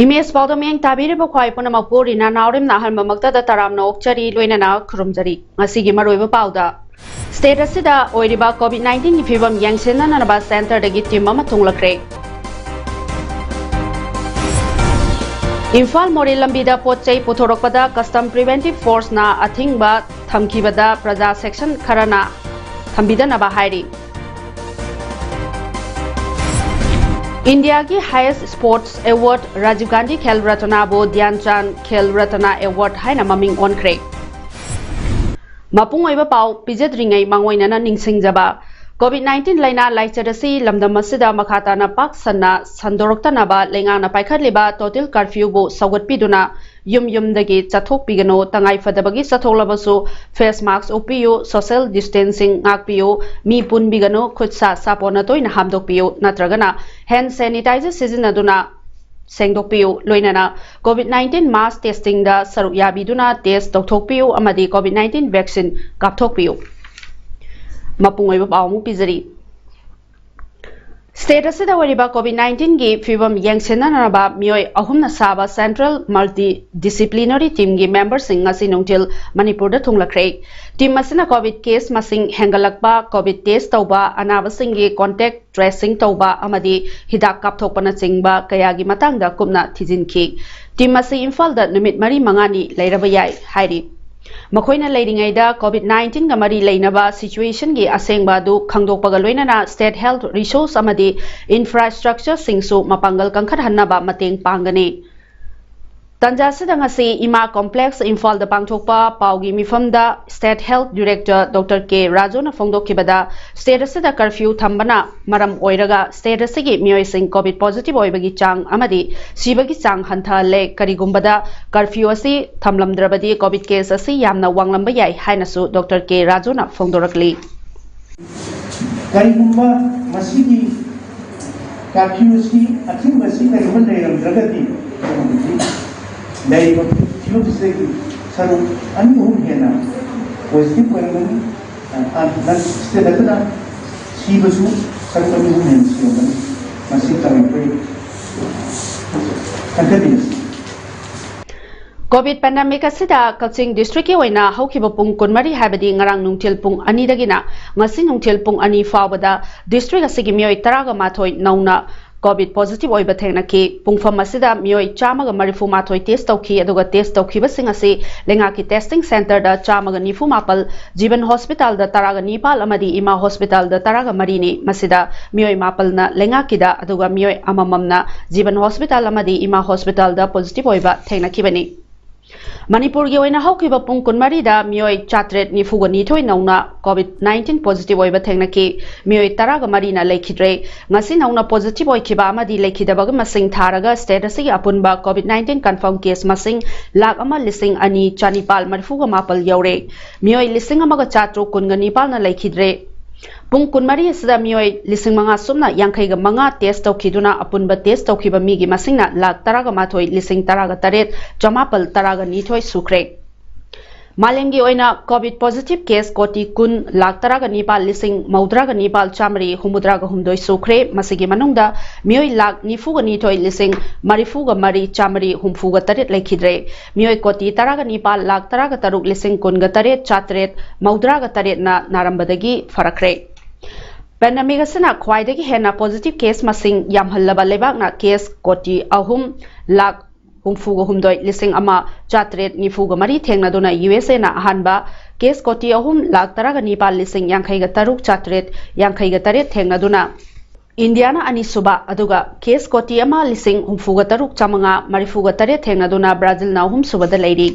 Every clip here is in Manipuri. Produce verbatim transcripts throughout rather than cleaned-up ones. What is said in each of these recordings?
ꯏꯃꯦꯖ ꯄꯥꯎꯗ ꯃꯤꯠꯌꯦꯡ ꯇꯥꯕꯤꯔꯤꯕ ꯈ꯭ꯋꯥꯏ ꯄꯨꯝꯅꯃꯛꯄꯨ ꯔꯤꯅꯥ ꯅꯥꯎꯔꯦꯝꯅ ꯑꯍꯥꯟꯕꯃꯛꯇꯗ ꯇꯔꯥꯝꯅ ꯑꯣꯛꯆꯔꯤ, ꯂꯣꯏꯅꯅ ꯈꯨꯔꯨꯝꯖꯔꯤ꯫ ꯉꯁꯤꯒꯤ ꯃꯔꯨꯑꯣꯏꯕ ꯄꯥꯎꯗ, ꯁ꯭ꯇꯦꯠ ꯑꯁꯤꯗ ꯑꯣꯏꯔꯤꯕ ꯀꯣꯚꯤꯗ ꯅꯥꯏꯟꯇꯤꯟꯒꯤ ꯐꯤꯕꯝ ꯌꯦꯡꯁꯤꯟꯅꯅꯕ ꯁꯦꯟꯇꯔꯗꯒꯤ ꯇꯤꯝ ꯑꯃ ꯊꯨꯡꯂꯈ꯭ꯔꯦ꯫ ꯏꯝꯐꯥꯜ ꯃꯣꯔꯦ ꯂꯝꯕꯤꯗ ꯄꯣꯠ ꯆꯩ ꯄꯨꯊꯣꯔꯛꯄꯗ ꯀꯁꯇꯝ ꯄ꯭ꯔꯤꯚꯦꯟꯇꯤꯞ ꯐꯣꯔꯁꯅ ꯑꯊꯤꯡꯕ ꯊꯝꯈꯤꯕꯗ ꯄ꯭ꯔꯖꯥ ꯁꯦꯛꯁꯟ ꯈꯔꯅ ꯊꯝꯕꯤꯗꯅꯕ ꯍꯥꯏꯔꯤ꯫ ꯏꯟꯗꯤꯌꯥꯒꯤ highest sports award Rajiv Gandhi Khel ꯔꯠꯅꯕꯨ ꯙ꯭ꯌꯥꯟ ꯆꯥꯟꯗ ꯈꯦꯜ ꯔꯠꯅ ꯑꯦꯋꯥꯔꯗ ꯍꯥꯏꯅ ꯃꯃꯤꯡ ꯑꯣꯟꯈ꯭ꯔꯦ꯫ ꯃꯄꯨꯡ ꯑꯣꯏꯕ ꯄꯥꯎ ꯄꯤꯖꯗ꯭ꯔꯤꯉꯩ ꯃꯥꯡꯑꯣꯏꯅꯅ ꯅꯤꯡꯁꯤꯡꯖꯕ꯫ ꯀꯣꯚꯤꯗ ꯅꯥꯏꯟꯇꯤꯟ ꯂꯥꯏꯅꯥ ꯂꯥꯏꯆꯠ ꯑꯁꯤ ꯂꯝꯗꯝ ꯑꯁꯤꯗ ꯃꯈꯥ ꯇꯥꯅ ꯄꯥꯛ ꯁꯟꯅ ꯁꯟꯗꯣꯔꯛꯇꯅꯕ ꯂꯩꯉꯥꯛꯅ ꯄꯥꯏꯈꯠꯂꯤꯕ ꯇꯣꯇꯦꯜ ꯀꯔꯐ꯭ꯌꯨꯕꯨ ꯁꯧꯒꯠꯄꯤꯗꯨꯅ ꯌꯨꯝ ꯌꯨꯝꯗꯒꯤ ꯆꯠꯊꯣꯛꯄꯤꯒꯅꯨ, ꯇꯉꯥꯏ ꯐꯗꯕꯒꯤ ꯆꯠꯊꯣꯛꯂꯕꯁꯨ ꯐꯦꯁ ꯃꯥꯁꯛ ꯎꯞꯄꯤꯌꯨ, ꯁꯣꯁꯤꯌꯦꯜ ꯗꯤꯁꯇꯦꯟꯁꯤꯡ ꯉꯥꯛꯄꯤꯌꯨ, ꯃꯤ ꯄꯨꯟꯕꯤꯒꯅꯨ, ꯈꯨꯠ ꯁꯥ ꯁꯥꯄꯣꯟꯅ ꯇꯣꯏꯅ ꯍꯥꯝꯗꯣꯛꯄꯤꯌꯨ ꯅꯠꯇ꯭ꯔꯒꯅ ꯍꯦꯟ ꯁꯦꯅꯤꯇꯥꯏꯖꯔ ꯁꯤꯖꯤꯟꯅꯗꯨꯅ ꯁꯦꯡꯗꯣꯛꯄꯤꯌꯨ꯫ ꯂꯣꯏꯅꯅ ꯀꯣꯚꯤꯗ ꯅꯥꯏꯟꯇꯤꯟ ꯃꯥꯁ ꯇꯦꯁꯇꯤꯡꯗ ꯁꯔꯨꯛ ꯌꯥꯕꯤꯗꯨꯅ ꯇꯦꯁ ꯇꯧꯊꯣꯛꯄꯤꯌꯨ ꯑꯃꯗꯤ ꯀꯣꯚꯤꯗ ꯅꯥꯏꯟꯇꯤꯟ ꯚꯦꯛꯁꯤꯟ ꯀꯥꯞꯊꯣꯛꯄꯤꯌꯨ꯫ ꯃꯄꯨꯡ ꯑꯣꯏꯕ ꯄꯥꯎ ꯑꯃꯨꯛ ꯄꯤꯖꯔꯤ꯫ ꯁ꯭ꯇꯦꯠ ꯑꯁꯤꯗ ꯑꯣꯏꯔꯤꯕ ꯀꯣꯚꯤꯗ ꯅꯥꯏꯟꯇꯤꯟꯒꯤ ꯐꯤꯕꯝ ꯌꯦꯡꯁꯤꯟꯅꯅꯕ ꯃꯤꯑꯣꯏ ꯑꯍꯨꯝꯅ ꯁꯥꯕ ꯁꯦꯟꯇ꯭ꯔꯦꯜ ꯃꯜꯇꯤ ꯗꯤꯁꯤꯄ꯭ꯂꯤꯅꯔꯤ ꯇꯤꯝꯒꯤ ꯃꯦꯝꯕꯔꯁꯤꯡ ꯉꯁꯤ ꯅꯨꯡꯊꯤꯜ ꯃꯅꯤꯄꯨꯔꯗ ꯊꯨꯡꯂꯈ꯭ꯔꯦ꯫ ꯇꯤꯝ ꯑꯁꯤꯅ ꯀꯣꯚꯤꯗ ꯀꯦꯁ ꯃꯁꯤꯡ ꯍꯦꯟꯒꯠꯂꯛꯄ, ꯀꯣꯚꯤꯗ ꯇꯦꯁ ꯇꯧꯕ, ꯑꯅꯥꯕꯁꯤꯡꯒꯤ ꯀꯣꯟꯇꯦꯛ ꯇ꯭ꯔꯦꯁꯤꯡ ꯇꯧꯕ ꯑꯃꯗꯤ ꯍꯤꯗꯥꯛ ꯀꯥꯞꯊꯣꯛꯄꯅꯆꯤꯡꯕ ꯀꯌꯥꯒꯤ ꯃꯇꯥꯡꯗ ꯀꯨꯞꯅ ꯊꯤꯖꯤꯟꯈꯤ꯫ ꯇꯤꯝ ꯑꯁꯤ ꯏꯝꯐꯥꯜꯗ ꯅꯨꯃꯤꯠ ꯃꯔꯤ ꯃꯉꯥꯅꯤ ꯂꯩꯔꯕ ꯌꯥꯏ ꯍꯥꯏꯔꯤ꯫ ꯃꯈꯣꯏꯅ ꯂꯩꯔꯤꯉꯩꯗ ꯀꯣꯚꯤꯗ ꯅꯥꯏꯟꯇꯤꯟꯒ ꯃꯔꯤ ꯂꯩꯅꯕ ꯁꯤꯆꯨꯋꯦꯁꯟꯒꯤ ꯑꯁꯦꯡꯕ ꯑꯗꯨ ꯈꯪꯗꯣꯛꯄꯒ ꯂꯣꯏꯅꯅ ꯁ꯭ꯇꯦꯠ ꯍꯦꯜꯊ ꯔꯤꯁꯣꯔꯁ ꯑꯃꯗꯤ ꯏꯟꯐ꯭ꯔꯥꯁ꯭ꯇ꯭ꯔꯛꯆꯔꯁꯤꯡꯁꯨ ꯃꯄꯥꯡꯒꯜ ꯀꯟꯈꯠꯍꯟꯅꯕ ꯃꯇꯦꯡ ꯄꯥꯡꯒꯅꯤ꯫ ꯇꯥꯟꯖꯥ ꯑꯁꯤꯗ ꯉꯁꯤ ꯏꯃꯥ ꯀꯣꯝꯄ꯭ꯂꯦꯛꯁ ꯏꯝꯐꯥꯜꯗ ꯄꯥꯡꯊꯣꯛꯄ ꯄꯥꯎꯒꯤ ꯃꯤꯐꯝꯗ ꯁ꯭ꯇꯦꯠ ꯍꯦꯜꯊ ꯗꯤꯔꯦꯛꯇꯔ ꯗꯣꯛꯇꯔ ꯀꯦ ꯔꯥꯖꯨꯅ ꯐꯣꯡꯗꯣꯛꯈꯤꯕꯗ, ꯁ꯭ꯇꯦꯠ ꯑꯁꯤꯗ ꯀꯔꯐ꯭ꯌꯨ ꯊꯝꯕꯅ ꯃꯔꯝ ꯑꯣꯏꯔꯒ ꯁ꯭ꯇꯦꯠ ꯑꯁꯤꯒꯤ ꯃꯤꯑꯣꯏꯁꯤꯡ ꯀꯣꯚꯤꯗ ꯄꯣꯖꯤꯇꯤꯚ ꯑꯣꯏꯕꯒꯤ ꯆꯥꯡ ꯑꯃꯗꯤ ꯁꯤꯕꯒꯤ ꯆꯥꯡ ꯍꯟꯊꯍꯜꯂꯦ꯫ ꯀꯔꯤꯒꯨꯝꯕꯗ ꯀꯔꯐ꯭ꯌꯨ ꯑꯁꯤ ꯊꯝꯂꯝꯗ꯭ꯔꯕꯗꯤ ꯀꯣꯚꯤꯗ ꯀꯦꯁ ꯑꯁꯤ ꯌꯥꯝꯅ ꯋꯥꯡꯂꯝꯕ ꯌꯥꯏ ꯍꯥꯏꯅꯁꯨ ꯗꯣꯛꯇꯔ ꯀꯦ ꯔꯥꯖꯨꯅ ꯐꯣꯡꯗꯣꯔꯛꯂꯤ꯫ ꯀꯔꯤꯒꯨꯝꯕ ꯃꯁꯤꯒꯤ ꯀꯔꯐ꯭ꯌꯨ ꯑꯁꯤ, ꯑꯊꯤꯡꯕ ꯑꯁꯤ ꯀꯔꯤꯒꯨꯝꯕ ꯂꯩꯔꯝꯗ꯭ꯔꯒꯗꯤ, ꯍꯧꯖꯤꯛ ꯂꯩꯔꯤꯕ ꯐꯤꯕꯝꯁꯤꯗꯒꯤ ꯁꯔꯨꯛ ꯑꯅꯤ ꯑꯍꯨꯝ ꯍꯦꯟꯅ ꯄꯣꯖꯤꯇꯤꯚ ꯑꯣꯏꯔꯝꯒꯅꯤ꯫ ꯑ, ꯑ, ꯅꯠ-, ꯁꯤꯗ ꯅꯠꯇꯅ ꯁꯤꯕꯁꯨ ꯁꯔꯨꯛ ꯑꯅꯤ ꯑꯍꯨꯝ ꯍꯦꯟꯅ ꯁꯤꯔꯝꯒꯅꯤ꯫ ꯃꯁꯤ ꯇꯧꯔꯤꯕ ꯈꯟꯊꯃꯤꯟꯅꯁꯤ꯫ ꯀꯣꯚꯤꯗ ꯄꯦꯟꯗꯦꯃꯤꯛ ꯑꯁꯤꯗ ꯀꯛꯆꯤꯡ ꯗꯤꯁꯇ꯭ꯔꯤꯛꯀꯤ ꯑꯣꯏꯅ ꯍꯧꯈꯤꯕ ꯄꯨꯡ ꯀꯨꯟꯃꯔꯤ, ꯍꯥꯏꯕꯗꯤ ꯉꯔꯥꯡ ꯅꯨꯡꯊꯤꯜ ꯄꯨꯡ ꯑꯅꯤꯗꯒꯤꯅ ꯉꯁꯤ ꯅꯨꯡꯊꯤꯜ ꯄꯨꯡ ꯑꯅꯤ ꯐꯥꯎꯕꯗ ꯗꯤꯁꯇ꯭ꯔꯤꯛ ꯑꯁꯤꯒꯤ ꯃꯤꯑꯣꯏ ꯇꯔꯥꯒ ꯃꯥꯊꯣꯏ ꯅꯧꯅ ꯀꯣꯚꯤꯗ ꯄꯣꯖꯤꯇꯤꯚ ꯑꯣꯏꯕ ꯊꯦꯡꯅꯈꯤ꯫ ꯄꯨꯡꯐꯝ ꯑꯁꯤꯗ ꯃꯤꯑꯣꯏ ꯆꯥꯝꯃꯒ ꯃꯔꯤꯐꯨ ꯃꯥꯊꯣꯏ ꯇꯦꯁ ꯇꯧꯈꯤ, ꯑꯗꯨꯒ ꯇꯦꯁ ꯇꯧꯈꯤꯕꯁꯤꯡ ꯑꯁꯤ ꯂꯩꯉꯥꯛꯀꯤ ꯇꯦꯁꯇꯤꯡ ꯁꯦꯟꯇꯔꯗ ꯆꯥꯝꯃꯒ ꯅꯤꯐꯨ ꯃꯥꯄꯜ, ꯖꯤꯕꯟ ꯍꯣꯁꯄꯤꯇꯥꯜꯗ ꯇꯔꯥꯒ ꯅꯤꯄꯥꯜ ꯑꯃꯗꯤ ꯏꯃꯥ ꯍꯣꯁꯄꯤꯇꯥꯜꯗ ꯇꯔꯥꯒ ꯃꯔꯤꯅꯤ꯫ ꯃꯁꯤꯗ ꯃꯤꯑꯣꯏ ꯃꯥꯄꯜꯅ ꯂꯩꯉꯥꯛꯀꯤꯗ, ꯑꯗꯨꯒ ꯃꯤꯑꯣꯏ ꯑꯃꯃꯝꯅ ꯖꯤꯕꯟ ꯍꯣꯁꯄꯤꯇꯥꯜ ꯑꯃꯗꯤ ꯏꯃꯥ ꯍꯣꯁꯄꯤꯇꯥꯜꯗ ꯄꯣꯖꯤꯇꯤꯚ ꯑꯣꯏꯕ ꯊꯦꯡꯅꯈꯤꯕꯅꯤ꯫ ꯃꯅꯤꯄꯨꯔꯒꯤ ꯑꯣꯏꯅ ꯍꯧꯈꯤꯕ ꯄꯨꯡ ꯀꯨꯟꯃꯔꯤꯗ ꯃꯤꯑꯣꯏ ꯆꯥꯇ꯭ꯔꯦꯠ ꯅꯤꯐꯨꯒ ꯅꯤꯊꯣꯏ ꯅꯧꯅ ꯀꯣꯚꯤꯗ ꯅꯥꯏꯟꯇꯤꯟ ꯄꯣꯖꯤꯇꯤꯚ ꯑꯣꯏꯕ ꯊꯦꯡꯅꯈꯤ꯫ ꯃꯤꯑꯣꯏ ꯇꯔꯥꯒ ꯃꯔꯤꯅ ꯂꯩꯈꯤꯗ꯭ꯔꯦ꯫ ꯉꯁꯤ ꯅꯧꯅ ꯄꯣꯖꯤꯇꯤꯚ ꯑꯣꯏꯈꯤꯕ ꯑꯃꯗꯤ ꯂꯩꯈꯤꯗꯕꯒꯤ ꯃꯁꯤꯡ ꯊꯥꯔꯒ ꯁ꯭ꯇꯦꯠ ꯑꯁꯤꯒꯤ ꯑꯄꯨꯟꯕ ꯀꯣꯚꯤꯗ ꯅꯥꯏꯟꯇꯤꯟ ꯀꯟꯐꯥꯔꯝ ꯀꯦꯁ ꯃꯁꯤꯡ ꯂꯥꯈ ꯑꯃ ꯂꯤꯁꯤꯡ ꯑꯅꯤ ꯆꯅꯤꯄꯥꯜ ꯃꯔꯤꯐꯨꯒ ꯃꯥꯄꯜ ꯌꯧꯔꯦ꯫ ꯃꯤꯑꯣꯏ ꯂꯤꯁꯤꯡ ꯑꯃꯒ ꯆꯥꯇ꯭ꯔꯨꯛ ꯀꯨꯟꯒ ꯅꯤꯄꯥꯜꯅ ꯂꯩꯈꯤꯗ꯭ꯔꯦ꯫ ꯄꯨꯡ ꯀꯨꯟꯃꯔꯤ ꯑꯁꯤꯗ ꯃꯤꯑꯣꯏ ꯂꯤꯁꯤꯡ ꯃꯉꯥ ꯁꯨꯞꯅ ꯌꯥꯡꯈꯩꯒ ꯃꯉꯥ ꯇꯦꯁ ꯇꯧꯈꯤꯗꯨꯅ ꯑꯄꯨꯟꯕ ꯇꯦꯁ ꯇꯧꯈꯤꯕ ꯃꯤꯒꯤ ꯃꯁꯤꯡꯅ ꯂꯥꯈ ꯇꯔꯥꯒ ꯃꯥꯊꯣꯏ ꯂꯤꯁꯤꯡ ꯇꯔꯥꯒ ꯇꯔꯦꯠ ꯆꯃꯥꯄꯜ ꯇꯔꯥꯒ ꯅꯤꯊꯣꯏ ꯁꯨꯈ꯭ꯔꯦ꯫ ꯃꯥꯂꯦꯝꯒꯤ ꯑꯣꯏꯅ ꯀꯣꯚꯤꯗ ꯄꯣꯖꯤꯇꯤꯚ ꯀꯦꯁ ꯀꯣꯇꯤ ꯀꯨꯟ ꯂꯥꯈ ꯇꯔꯥꯒ ꯅꯤꯄꯥꯜ ꯂꯤꯁꯤꯡ ꯃꯧꯗ꯭ꯔꯥꯒ ꯅꯤꯄꯥꯜ ꯆꯥꯃꯔꯤ ꯍꯨꯝꯐꯨꯇꯔꯥꯒ ꯍꯨꯝꯗꯣꯏ ꯁꯨꯈ꯭ꯔꯦ꯫ ꯃꯁꯤꯒꯤ ꯃꯅꯨꯡꯗ ꯃꯤꯑꯣꯏ ꯂꯥꯈ ꯅꯤꯐꯨꯒ ꯅꯤꯊꯣꯏ ꯂꯤꯁꯤꯡ ꯃꯔꯤꯐꯨꯒ ꯃꯔꯤ ꯆꯥꯃꯔꯤ ꯍꯨꯝꯐꯨꯒ ꯇꯔꯦꯠ ꯂꯩꯈꯤꯗ꯭ꯔꯦ꯫ ꯃꯤꯑꯣꯏ ꯀꯣꯇꯤ ꯇꯔꯥꯒ ꯅꯤꯄꯥꯜ ꯂꯥꯈ ꯇꯔꯥꯒ ꯇꯔꯨꯛ ꯂꯤꯁꯤꯡ ꯀꯨꯟꯒ ꯇꯔꯦꯠ ꯆꯥꯇ꯭ꯔꯦꯠ ꯃꯧꯗ꯭ꯔꯥꯒ ꯇꯔꯦꯠꯅ ꯅꯥꯔꯝꯕꯗꯒꯤ ꯐꯔꯛꯈ꯭ꯔꯦ꯫ ꯄꯦꯟꯗꯦꯃꯤꯛ ꯑꯁꯤꯅ ꯈ꯭ꯋꯥꯏꯗꯒꯤ ꯍꯦꯟꯅ ꯄꯣꯖꯤꯇꯤꯚ ꯀꯦꯁ ꯃꯁꯤꯡ ꯌꯥꯝꯍꯜꯂꯕ ꯂꯩꯕꯥꯛꯅ ꯀꯦꯁ ꯀꯣꯇꯤ ꯑꯍꯨꯝ ꯂꯥꯈ ꯍꯨꯝꯐꯨꯒ ꯍꯨꯝꯗꯣꯏ ꯂꯤꯁꯤꯡ ꯑꯃ ꯆꯥꯇ꯭ꯔꯦꯠ ꯅꯤꯐꯨꯒ ꯃꯔꯤ ꯊꯦꯡꯅꯗꯨꯅ ꯌꯨ ꯑꯦꯁ ꯑꯦꯅ ꯑꯍꯥꯟꯕ, ꯀꯦꯁ ꯀꯣꯇꯤ ꯑꯍꯨꯝ ꯂꯥꯈ ꯇꯔꯥꯒ ꯅꯤꯄꯥꯜ ꯂꯤꯁꯤꯡ ꯌꯥꯡꯈꯩꯒ ꯇꯔꯨꯛ ꯆꯥꯇ꯭ꯔꯦꯠ ꯌꯥꯡꯈꯩꯒ ꯇꯔꯦꯠ ꯊꯦꯡꯅꯗꯨꯅ ꯏꯟꯗꯤꯌꯥꯅ ꯑꯅꯤꯁꯨꯕ, ꯑꯗꯨꯒ ꯀꯦꯁ ꯀꯣꯇꯤ ꯑꯃ ꯂꯤꯁꯤꯡ ꯍꯨꯝꯐꯨꯒ ꯇꯔꯨꯛ ꯆꯥꯃꯉꯥ ꯃꯔꯤꯐꯨꯒ ꯇꯔꯦꯠ ꯊꯦꯡꯅꯗꯨꯅ ꯕ꯭ꯔꯥꯖꯤꯜꯅ ꯑꯍꯨꯝꯁꯨꯕꯗ ꯂꯩꯔꯤ꯫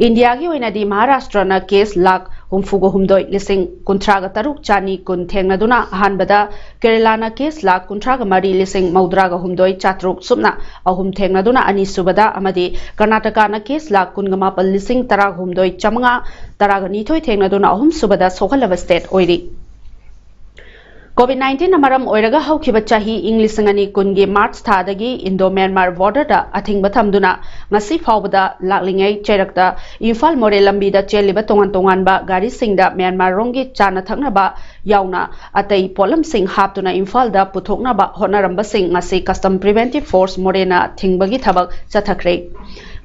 ꯏꯟꯗꯤꯌꯥꯒꯤ ꯑꯣꯏꯅꯗꯤ ꯃꯍꯥꯔꯥꯁꯇ꯭ꯔꯅ ꯀꯦꯁ ꯂꯥꯈ ꯍꯨꯝꯐꯨꯒ ꯍꯨꯝꯗꯣꯏ ꯂꯤꯁꯤꯡ ꯀꯨꯟꯊ꯭ꯔꯥꯒ ꯇꯔꯨꯛ ꯆꯥꯅꯤ ꯀꯨꯟ ꯊꯦꯡꯅꯗꯨꯅ ꯑꯍꯥꯟꯕꯗ, ꯀꯦꯔꯦꯂꯥꯅ ꯀꯦꯁ ꯂꯥꯈ ꯀꯨꯟꯊ꯭ꯔꯥꯒ ꯃꯔꯤ ꯂꯤꯁꯤꯡ ꯃꯧꯗ꯭ꯔꯥꯒ ꯍꯨꯝꯗꯣꯏ ꯆꯥꯇ꯭ꯔꯨꯛ ꯁꯨꯞꯅ ꯑꯍꯨꯝ ꯊꯦꯡꯅꯗꯨꯅ ꯑꯅꯤꯁꯨꯕꯗ, ꯑꯃꯗꯤ ꯀꯔꯅꯥꯇꯀꯥꯅ ꯀꯦꯁ ꯂꯥꯈ ꯀꯨꯟꯒ ꯃꯥꯄꯜ ꯂꯤꯁꯤꯡ ꯇꯔꯥꯍꯨꯝꯗꯣꯏ ꯆꯥꯃꯉꯥ ꯇꯔꯥꯒ ꯅꯤꯊꯣꯏ ꯊꯦꯡꯅꯗꯨꯅ ꯑꯍꯨꯝꯁꯨꯕꯗ ꯁꯣꯛꯍꯜꯂꯕ ꯁ꯭ꯇꯦꯠ ꯑꯣꯏꯔꯤ꯫ ꯀꯣꯚꯤꯗ ꯅꯥꯏꯟꯇꯤꯟꯅ ꯃꯔꯝ ꯑꯣꯏꯔꯒ ꯍꯧꯈꯤꯕ ꯆꯍꯤ ꯏꯪ ꯂꯤꯁꯤꯡ ꯑꯅꯤ ꯀꯨꯟꯒꯤ ꯃꯥꯔꯆ ꯊꯥꯗꯒꯤ ꯏꯟꯗꯣ ꯃ꯭ꯌꯥꯟꯃꯥꯔ ꯕꯣꯔꯗꯔꯗ ꯑꯊꯤꯡꯕ ꯊꯝꯗꯨꯅ ꯉꯁꯤ ꯐꯥꯎꯕꯗ ꯂꯥꯛꯂꯤꯉꯩ ꯆꯩꯔꯛꯇ ꯏꯝꯐꯥꯜ ꯃꯣꯔꯦ ꯂꯝꯕꯤꯗ ꯆꯦꯜꯂꯤꯕ ꯇꯣꯉꯥꯟ ꯇꯣꯉꯥꯟꯕ ꯒꯥꯔꯤꯁꯤꯡꯗ ꯃ꯭ꯌꯥꯟꯃꯥꯔꯔꯣꯝꯒꯤ ꯆꯥꯅ ꯊꯛꯅꯕ ꯌꯥꯎꯅ ꯑꯇꯩ ꯄꯣꯠꯂꯝꯁꯤꯡ ꯍꯥꯞꯇꯨꯅ ꯏꯝꯐꯥꯜꯗ ꯄꯨꯊꯣꯛꯅꯕ ꯍꯣꯠꯅꯔꯝꯕꯁꯤꯡ ꯉꯁꯤ ꯀꯁꯇꯝ ꯄ꯭ꯔꯤꯚꯦꯟꯇꯤꯚ ꯐꯣꯔꯁ ꯃꯣꯔꯦꯅ ꯊꯤꯡꯕꯒꯤ ꯊꯕꯛ ꯆꯠꯊꯈ꯭ꯔꯦ꯫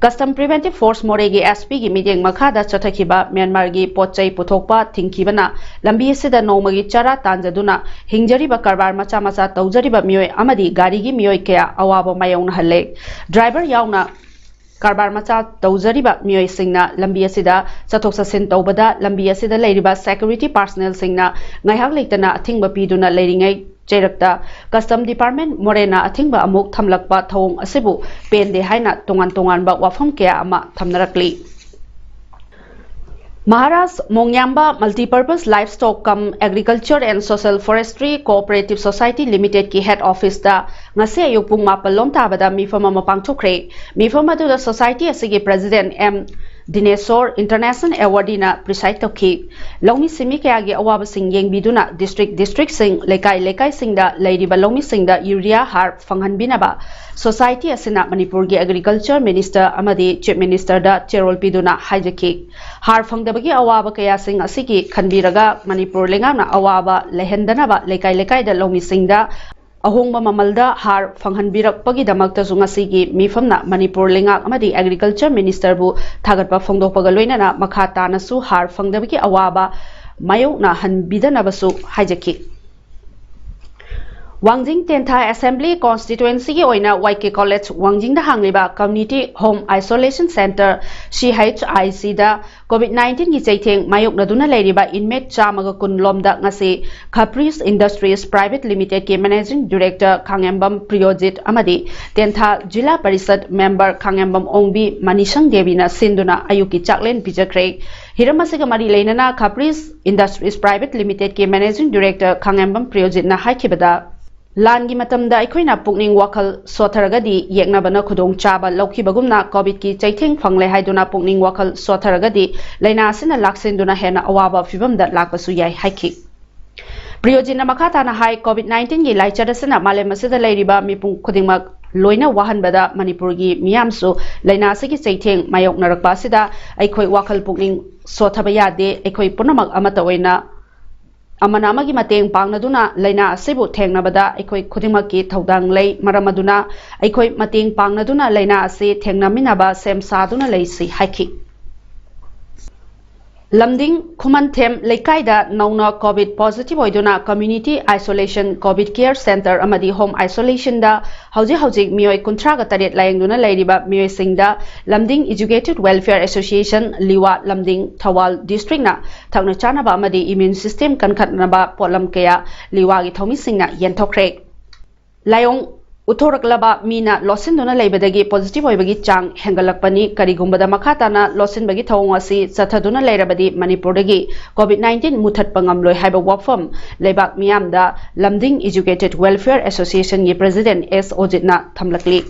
ꯀꯁꯇꯝ ꯄ꯭ꯔꯤꯚꯦꯟꯇꯤꯚ ꯐꯣꯔꯁ ꯃꯣꯔꯦꯒꯤ ꯑꯦꯁ ꯄꯤꯒꯤ ꯃꯤꯠꯌꯦꯡ ꯃꯈꯥꯗ ꯆꯠꯊꯈꯤꯕ ꯃ꯭ꯌꯥꯟꯃꯥꯔꯒꯤ ꯄꯣꯠ ꯆꯩ ꯄꯨꯊꯣꯛꯄ ꯊꯤꯡꯈꯤꯕꯅ ꯂꯝꯕꯤ ꯑꯁꯤꯗ ꯅꯣꯡꯃꯒꯤ ꯆꯔꯥ ꯇꯥꯟꯖꯗꯨꯅ ꯍꯤꯡꯖꯔꯤꯕ ꯀꯔꯕꯥꯔ ꯃꯆꯥ ꯃꯆꯥ ꯇꯧꯖꯔꯤꯕ ꯃꯤꯑꯣꯏ ꯑꯃꯗꯤ ꯒꯥꯔꯤꯒꯤ ꯃꯤꯑꯣꯏ ꯀꯌꯥ ꯑꯋꯥꯕ ꯃꯥꯌꯣꯛꯅꯍꯜꯂꯦ꯫ ꯗ꯭ꯔꯥꯏꯚꯔ ꯌꯥꯎꯅ ꯀꯔꯕꯥꯔ ꯃꯆꯥ ꯇꯧꯖꯔꯤꯕ ꯃꯤꯑꯣꯏꯁꯤꯡꯅ ꯂꯝꯕꯤ ꯑꯁꯤꯗ ꯆꯠꯊꯣꯛ ꯆꯠꯁꯤꯟ ꯇꯧꯕꯗ ꯂꯝꯕꯤ ꯑꯁꯤꯗ ꯂꯩꯔꯤꯕ ꯁꯦꯀ꯭ꯌꯨꯔꯤꯇꯤ ꯄꯥꯔꯁꯅꯦꯜꯁꯤꯡꯅ ꯉꯥꯏꯍꯥꯛ ꯂꯩꯇꯅ ꯑꯊꯤꯡꯕ ꯄꯤꯗꯨꯅ ꯂꯩꯔꯤꯉꯩ ꯆꯩꯔꯛꯇ ꯀꯁꯇꯝ ꯗꯤꯄꯥꯔꯠꯃꯦꯟ ꯃꯣꯔꯦꯅ ꯑꯊꯤꯡꯕ ꯑꯃꯨꯛ ꯊꯝꯂꯛꯄ ꯊꯧꯑꯣꯡ ꯑꯁꯤꯕꯨ ꯄꯦꯟꯗꯦ ꯍꯥꯏꯅ ꯇꯣꯉꯥꯟ ꯇꯣꯉꯥꯟꯕ ꯋꯥꯐꯝ ꯀꯌꯥ ꯑꯃ ꯊꯝꯅꯔꯛꯂꯤ꯫ Maharaj Mongyamba Multipurpose Livestock cum Agriculture and Social Forestry Cooperative Society Limitedꯀꯤ ꯍꯦꯗ ꯑꯣꯐꯤꯁꯇ ꯉꯁꯤ ꯑꯌꯨꯛ ꯄꯨꯡ ꯃꯥꯄꯜ ꯂꯣꯝ ꯇꯥꯕꯗ ꯃꯤꯐꯝ ꯑꯃ ꯄꯥꯡꯊꯣꯛꯈ꯭ꯔꯦ꯫ ꯃꯤꯐꯝ ꯑꯗꯨꯗ ꯁꯣꯁꯥꯏꯇꯤ ꯑꯁꯤꯒꯤ ꯄ꯭ꯔꯦꯁꯤꯗꯦꯟꯠ ꯑꯦꯝ ꯗꯤꯅꯦꯁꯣꯔ, ꯏꯟꯇꯔꯅꯦꯁꯅꯦꯜ ꯑꯦꯋꯥꯔꯗꯤꯅ ꯄ꯭ꯔꯤꯁꯥꯏꯗ ꯇꯧꯈꯤ꯫ ꯂꯧꯃꯤ ꯁꯤꯟꯃꯤ ꯀꯌꯥꯒꯤ ꯑꯋꯥꯕꯁꯤꯡ ꯌꯦꯡꯕꯤꯗꯨꯅ ꯗꯤꯁꯇ꯭ꯔꯤꯛ ꯗꯤꯁꯇ꯭ꯔꯤꯛꯁꯤꯡ, ꯂꯩꯀꯥꯏ ꯂꯩꯀꯥꯏꯁꯤꯡꯗ ꯂꯩꯔꯤꯕ ꯂꯧꯃꯤꯁꯤꯡꯗ ꯌꯨꯔꯤꯌꯥ ꯍꯥꯔ ꯐꯪꯍꯟꯕꯤꯅꯕ ꯁꯣꯁꯥꯏꯇꯤ ꯑꯁꯤꯅ ꯃꯅꯤꯄꯨꯔꯒꯤ ꯑꯦꯒ꯭ꯔꯤꯀꯜꯆꯔ ꯃꯤꯅꯤꯁꯇꯔ ꯑꯃꯗꯤ ꯆꯤꯐ ꯃꯤꯅꯤꯁꯇꯔꯗ ꯆꯦꯔꯣꯜ ꯄꯤꯗꯨꯅ ꯍꯥꯏꯖꯈꯤ꯫ ꯍꯥꯔ ꯐꯪꯗꯕꯒꯤ ꯑꯋꯥꯕ ꯀꯌꯥꯁꯤꯡ ꯑꯁꯤꯒꯤ ꯈꯟꯕꯤꯔꯒ ꯃꯅꯤꯄꯨꯔ ꯂꯩꯉꯥꯛꯅ ꯑꯋꯥꯕ ꯂꯩꯍꯟꯗꯅꯕ ꯂꯩꯀꯥꯏ ꯂꯩꯀꯥꯏꯗ ꯂꯧꯃꯤꯁꯤꯡꯗ ꯑꯍꯣꯡꯕ ꯃꯃꯜꯗ ꯍꯥꯔ ꯐꯪꯍꯟꯕꯤꯔꯛꯄꯒꯤꯗꯃꯛꯇꯁꯨ ꯉꯁꯤꯒꯤ ꯃꯤꯐꯝꯅ ꯃꯅꯤꯄꯨꯔ ꯂꯩꯉꯥꯛ ꯑꯃꯗꯤ ꯑꯦꯒ꯭ꯔꯤꯀꯜꯆꯔ ꯃꯤꯅꯤꯁꯇꯔꯕꯨ ꯊꯥꯒꯠꯄ ꯐꯣꯡꯗꯣꯛꯄꯒ ꯂꯣꯏꯅꯅ ꯃꯈꯥ ꯇꯥꯅꯁꯨ ꯍꯥꯔ ꯐꯪꯗꯕꯒꯤ ꯑꯋꯥꯕ ꯃꯥꯌꯣꯛꯅꯍꯟꯕꯤꯗꯅꯕꯁꯨ ꯍꯥꯏꯖꯈꯤ꯫ ꯋꯥꯡꯖꯤꯡ ꯇꯦꯟꯊꯥ Assembly Constituencyꯒꯤ ꯑꯣꯏꯅ ꯋꯥꯏ ꯀꯦ College ꯋꯥꯡꯖꯤꯡꯗ ꯍꯥꯡꯂꯤꯕ Community Home Isolation Centre, C H I Cꯗ COVID nineteenꯒꯤ ꯆꯩꯊꯦꯡ ꯃꯥꯌꯣꯛꯅꯗꯨꯅ ꯂꯩꯔꯤꯕ inmate ꯆꯥꯝꯃꯒ ꯀꯨꯟ ꯂꯣꯝꯗ ꯉꯁꯤ Caprice Industries Private Limitedꯀꯤ Managing Director ꯈꯥꯉꯦꯝꯕꯝ ꯄ꯭ꯔꯤꯌꯣꯖꯤꯠ ꯑꯃꯗꯤ ꯇꯦꯟꯊꯥ ꯖꯤꯂꯥ ꯄꯔꯤꯁꯠ member ꯈꯥꯉꯦꯝꯕꯝ ꯑꯣꯡꯕꯤ ꯃꯅꯤꯁꯪ ꯗꯦꯕꯤꯅ ꯁꯤꯟꯗꯨꯅ ꯑꯌꯨꯛꯀꯤ ꯆꯥꯛꯂꯦꯟ ꯄꯤꯖꯈ꯭ꯔꯦ꯫ ꯍꯤꯔꯝ ꯑꯁꯤꯒ ꯃꯔꯤ ꯂꯩꯅꯅ Caprice Industries Private Limitedꯀꯤ Managing Director ꯈꯥꯉꯦꯝꯕꯝ ꯄ꯭ꯔꯤꯌꯣꯖꯤꯠꯅ ꯍꯥꯏꯈꯤꯕꯗ, ꯂꯥꯟꯒꯤ ꯃꯇꯝꯗ ꯑꯩꯈꯣꯏꯅ ꯄꯨꯛꯅꯤꯡ ꯋꯥꯈꯜ ꯁꯣꯠꯊꯔꯒꯗꯤ ꯌꯦꯛꯅꯕꯅ ꯈꯨꯗꯣꯡꯆꯥꯕ ꯂꯧꯈꯤꯕꯒꯨꯝꯅ COVIDꯀꯤ ꯆꯩꯊꯦꯡ ꯐꯪꯂꯦ ꯍꯥꯏꯗꯨꯅ ꯄꯨꯛꯅꯤꯡ ꯋꯥꯈꯜ ꯁꯣꯠꯊꯔꯒꯗꯤ ꯂꯥꯏꯅꯥ ꯑꯁꯤꯅ ꯂꯥꯛꯁꯤꯟꯗꯨꯅ ꯍꯦꯟꯅ ꯑꯋꯥꯕ ꯐꯤꯕꯝꯗ ꯂꯥꯛꯄꯁꯨ ꯌꯥꯏ ꯍꯥꯏꯈꯤ꯫ ꯄ꯭ꯔꯤꯌꯣꯖꯤꯠꯅ ꯃꯈꯥ ꯇꯥꯅ ꯍꯥꯏ, COVID nineteenꯒꯤ ꯂꯥꯏꯆꯠ ꯑꯁꯤꯅ ꯃꯥꯂꯦꯝ ꯑꯁꯤꯗ ꯂꯩꯔꯤꯕ ꯃꯤꯄꯨꯝ ꯈꯨꯗꯤꯡꯃꯛ ꯂꯣꯏꯅ ꯋꯥꯍꯟꯕꯗ ꯃꯅꯤꯄꯨꯔꯒꯤ ꯃꯤꯌꯥꯝꯁꯨ ꯂꯥꯏꯅꯥ ꯑꯁꯤꯒꯤ ꯆꯩꯊꯦꯡ ꯃꯥꯌꯣꯛꯅꯔꯛꯄ ꯑꯁꯤꯗ ꯑꯩꯈꯣꯏ ꯋꯥꯈꯜ ꯄꯨꯛꯅꯤꯡ ꯁꯣꯠꯊꯕ ꯌꯥꯗꯦ꯫ ꯑꯩꯈꯣꯏ ꯄꯨꯝꯅꯃꯛ ꯑꯃꯠꯇ ꯑꯣꯏꯅ ꯑꯃꯅ ꯑꯃꯒꯤ ꯃꯇꯦꯡ ꯄꯥꯡꯅꯗꯨꯅ ꯂꯥꯏꯅꯥ ꯑꯁꯤꯕꯨ ꯊꯦꯡꯅꯕꯗ ꯑꯩꯈꯣꯏ ꯈꯨꯗꯤꯡꯃꯛꯀꯤ ꯊꯧꯗꯥꯡ ꯂꯩ꯫ ꯃꯔꯝ ꯑꯗꯨꯅ ꯑꯩꯈꯣꯏ ꯃꯇꯦꯡ ꯄꯥꯡꯅꯗꯨꯅ ꯂꯥꯏꯅꯥ ꯑꯁꯤ ꯊꯦꯡꯅꯃꯤꯟꯅꯕ ꯁꯦꯝ ꯁꯥꯗꯨꯅ ꯂꯩꯁꯤ ꯍꯥꯏꯈꯤ꯫ ꯂꯝꯗꯤꯡ ꯈꯨꯃꯟꯊꯦꯝ ꯂꯩꯀꯥꯏꯗ ꯅꯧꯅ COVID positive ꯑꯣꯏꯗꯨꯅ Community Isolation, COVID Care Centre ꯑꯃꯗꯤ Home Isolationꯗ ꯍꯧꯖꯤꯛ ꯍꯧꯖꯤꯛ ꯃꯤꯑꯣꯏ ꯀꯨꯟꯊ꯭ꯔꯥꯒ ꯇꯔꯦꯠ ꯂꯥꯌꯦꯡꯗꯨꯅ ꯂꯩꯔꯤꯕ ꯃꯤꯑꯣꯏꯁꯤꯡꯗ ꯂꯝꯗꯤꯡ Educated Welfare Association, ꯂꯤꯋꯥ ꯂꯝꯗꯤꯡ, ꯊꯧꯕꯥꯜ districtꯅ ꯊꯛꯅ ꯆꯥꯅꯕ ꯑꯃꯗꯤ immune system ꯀꯟꯈꯠꯅꯕ ꯄꯣꯠꯂꯝ ꯀꯌꯥ ꯂꯤꯋꯥꯒꯤ ꯊꯧꯃꯤꯁꯤꯡꯅ ꯌꯦꯟꯊꯣꯛꯈ꯭ꯔꯦ꯫ ꯂꯥꯏꯑꯣꯡ ꯎꯠꯊꯣꯔꯛꯂꯕ ꯃꯤꯅ ꯂꯣꯠꯁꯤꯟꯗꯨꯅ ꯂꯩꯕꯗꯒꯤ positive ꯑꯣꯏꯕꯒꯤ ꯆꯥꯡ ꯍꯦꯟꯒꯠꯂꯛꯄꯅꯤ꯫ ꯀꯔꯤꯒꯨꯝꯕꯗ ꯃꯈꯥ ꯇꯥꯅ ꯂꯣꯠꯁꯤꯟꯕꯒꯤ ꯊꯧꯑꯣꯡ ꯑꯁꯤ ꯆꯠꯊꯗꯨꯅ ꯂꯩꯔꯕꯗꯤ ꯃꯅꯤꯄꯨꯔꯗꯒꯤ COVID nineteen ꯃꯨꯊꯠꯄ ꯉꯝꯂꯣꯏ ꯍꯥꯏꯕ ꯋꯥꯐꯝ ꯂꯩꯕꯥꯛ ꯃꯤꯌꯥꯝꯗ ꯂꯝꯗꯤꯡ Educated Welfare Associationꯒꯤ President ꯑꯦꯁ ꯑꯣꯖꯤꯠꯅ ꯊꯝꯂꯛꯂꯤ꯫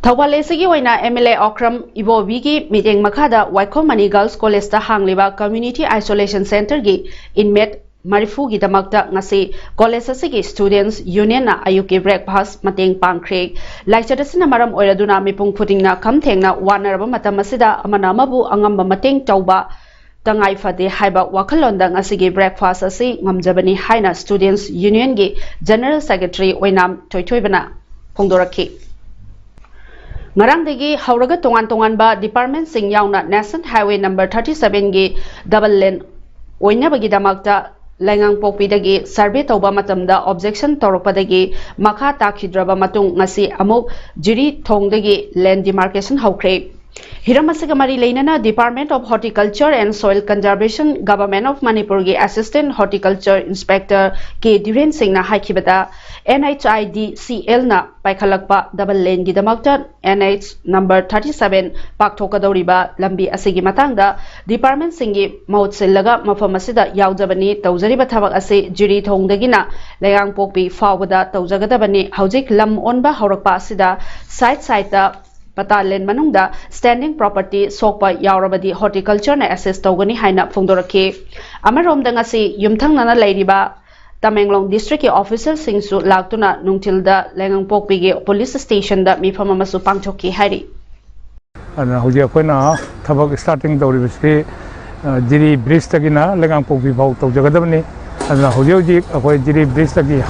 ꯊꯧꯕꯥꯜ ACꯒꯤ ꯑꯣꯏꯅ MLA ꯑꯣꯀ꯭ꯔꯝ ꯏꯕꯣꯕꯤꯒꯤ ꯃꯤꯠꯌꯦꯡ ꯃꯈꯥꯗ ꯋꯥꯏꯈꯣꯝ ꯃꯅꯤ Girls Collegeꯇ ꯍꯥꯡꯂꯤꯕ Community Isolation Centreꯒꯤ inmate ꯃꯔꯤꯐꯨꯒꯤꯗꯃꯛꯇ ꯉꯁꯤ college ꯑꯁꯤꯒꯤ students unionꯅ ꯑꯌꯨꯛꯀꯤ breakfast ꯃꯇꯦꯡ ꯄꯥꯡꯈ꯭ꯔꯦ꯫ ꯂꯥꯏꯆꯠ ꯑꯁꯤꯅ ꯃꯔꯝ ꯑꯣꯏꯔꯗꯨꯅ ꯃꯤꯄꯨꯝ ꯈꯨꯗꯤꯡꯅ ꯈꯝ ꯊꯦꯡꯅ ꯋꯥꯅꯔꯕ ꯃꯇꯝ ꯑꯁꯤꯗ ꯑꯃꯅ ꯑꯃꯕꯨ ꯑꯉꯝꯕ ꯃꯇꯦꯡ ꯇꯧꯕ ꯇꯉꯥꯏ ꯐꯗꯦ ꯍꯥꯏꯕ ꯋꯥꯈꯜꯂꯣꯟꯗ ꯉꯁꯤꯒꯤ breakfast ꯑꯁꯤ ꯉꯝꯖꯕꯅꯤ ꯍꯥꯏꯅ students unionꯒꯤ general secretary ꯑꯣꯏꯅꯥꯝ ꯊꯣꯏꯊꯣꯏꯕꯅ ꯐꯣꯡꯗꯣꯔꯛꯈꯤ꯫ ꯉꯔꯥꯡꯗꯒꯤ ꯍꯧꯔꯒ ꯇꯣꯉꯥꯟ ꯇꯣꯉꯥꯟꯕ departmentꯁꯤꯡ ꯌꯥꯎꯅ National Highway number thirty sevenꯒꯤ double lane ꯑꯣꯏꯅꯕꯒꯤꯗꯃꯛꯇ ꯂꯩꯉꯥꯡꯄꯣꯛꯄꯤꯗꯒꯤ ꯁꯔꯚꯦ ꯇꯧꯕ ꯃꯇꯝꯗ ꯑꯣꯕꯖꯦꯛꯁꯟ ꯇꯧꯔꯛꯄꯗꯒꯤ ꯃꯈꯥ ꯇꯥꯈꯤꯗ꯭ꯔꯕ ꯃꯇꯨꯡ ꯉꯁꯤ ꯑꯃꯨꯛ ꯖꯤꯔꯤ ꯊꯣꯡꯗꯒꯤ ꯂꯦꯟ ꯗꯤꯃꯥꯔꯀꯦꯁꯟ ꯍꯧꯈ꯭ꯔꯦ꯫ ꯍꯤꯔꯝ ꯑꯁꯤꯒ ꯃꯔꯤ ꯂꯩꯅꯅ Department of Horticulture and Soil Conservation, Government of ꯃꯅꯤꯄꯨꯔꯒꯤ Assistant Horticulture Inspector K Dhiren ꯁꯤꯡꯅ ꯍꯥꯏꯈꯤꯕꯗ, NHIDCLꯅ ꯄꯥꯏꯈꯠꯂꯛꯄ ꯗꯕꯜ ꯂꯦꯟꯒꯤꯗꯃꯛꯇ NH number thirty seven ꯄꯥꯛꯊꯣꯛꯀꯗꯧꯔꯤꯕ ꯂꯝꯕꯤ ꯑꯁꯤꯒꯤ ꯃꯇꯥꯡꯗ ꯗꯤꯄꯥꯔꯠꯃꯦꯟꯁꯤꯡꯒꯤ ꯃꯍꯨꯠ ꯁꯤꯜꯂꯒ ꯃꯐꯝ ꯑꯁꯤꯗ ꯌꯥꯎꯖꯕꯅꯤ꯫ ꯇꯧꯖꯔꯤꯕ ꯊꯕꯛ ꯑꯁꯤ ꯖꯤꯔꯤ ꯊꯣꯡꯗꯒꯤꯅ ꯂꯩꯉꯥꯡꯄꯣꯛꯄꯤ ꯐꯥꯎꯕꯗ ꯇꯧꯖꯒꯗꯕꯅꯤ꯫ ꯍꯧꯖꯤꯛ ꯂꯝ ꯑꯣꯟꯕ ꯍꯧꯔꯛꯄ ꯑꯁꯤꯗ ꯁꯥꯏꯠ ꯁꯥꯏꯠꯇ ꯄꯇꯥ ꯂꯦꯟ ꯃꯅꯨꯡꯗ ꯁ꯭ꯇꯦꯟꯗꯤꯡ ꯄ꯭ꯔꯣꯄꯔꯇꯤ ꯁꯣꯛꯄ ꯌꯥꯎꯔꯕꯗꯤ ꯍꯣꯔꯇꯤꯀꯜꯆꯔꯅ ꯑꯦꯁꯦꯁ ꯇꯧꯒꯅꯤ ꯍꯥꯏꯅ ꯐꯣꯡꯗꯣꯔꯛꯈꯤ꯫ ꯑꯃꯔꯣꯝꯗ ꯉꯁꯤ ꯌꯨꯝꯊꯪꯅꯅ ꯂꯩꯔꯤꯕ ꯇꯃꯦꯡꯂꯣꯡ ꯗꯤꯁꯇ꯭ꯔꯤꯛꯀꯤ ꯑꯣꯐꯤꯁꯤꯌꯦꯜꯁꯤꯡꯁꯨ ꯂꯥꯛꯇꯨꯅ ꯅꯨꯡꯊꯤꯜꯗ ꯂꯩꯉꯥꯡꯄꯣꯛꯄꯤꯒꯤ ꯄꯨꯂꯤꯁ ꯁ꯭ꯇꯦꯁꯟꯗ ꯃꯤꯐꯝ ꯑꯃꯁꯨ ꯄꯥꯡꯊꯣꯛꯈꯤ ꯍꯥꯏꯔꯤ꯫ ꯑꯗꯨꯅ ꯍꯧꯖꯤꯛ ꯑꯩꯈꯣꯏꯅ ꯊꯕꯛ ꯁ꯭ꯇꯥꯔꯇꯤꯡ ꯇꯧꯔꯤꯕꯁꯤ, ꯑ, ꯖꯤꯔꯤ ꯕ꯭ꯔꯤꯖꯇꯒꯤꯅ ꯂꯩꯉꯥꯡꯄꯣꯛꯄꯤ ꯐꯥꯎ ꯇꯧꯖꯒꯗꯕꯅꯤ꯫ ꯑꯗꯨꯅ ꯍꯧꯖꯤꯛ ꯍꯧꯖꯤꯛ ꯑꯩꯈꯣꯏ ꯖꯤꯔꯤ ꯕ꯭ꯔꯤꯖꯇꯒꯤ,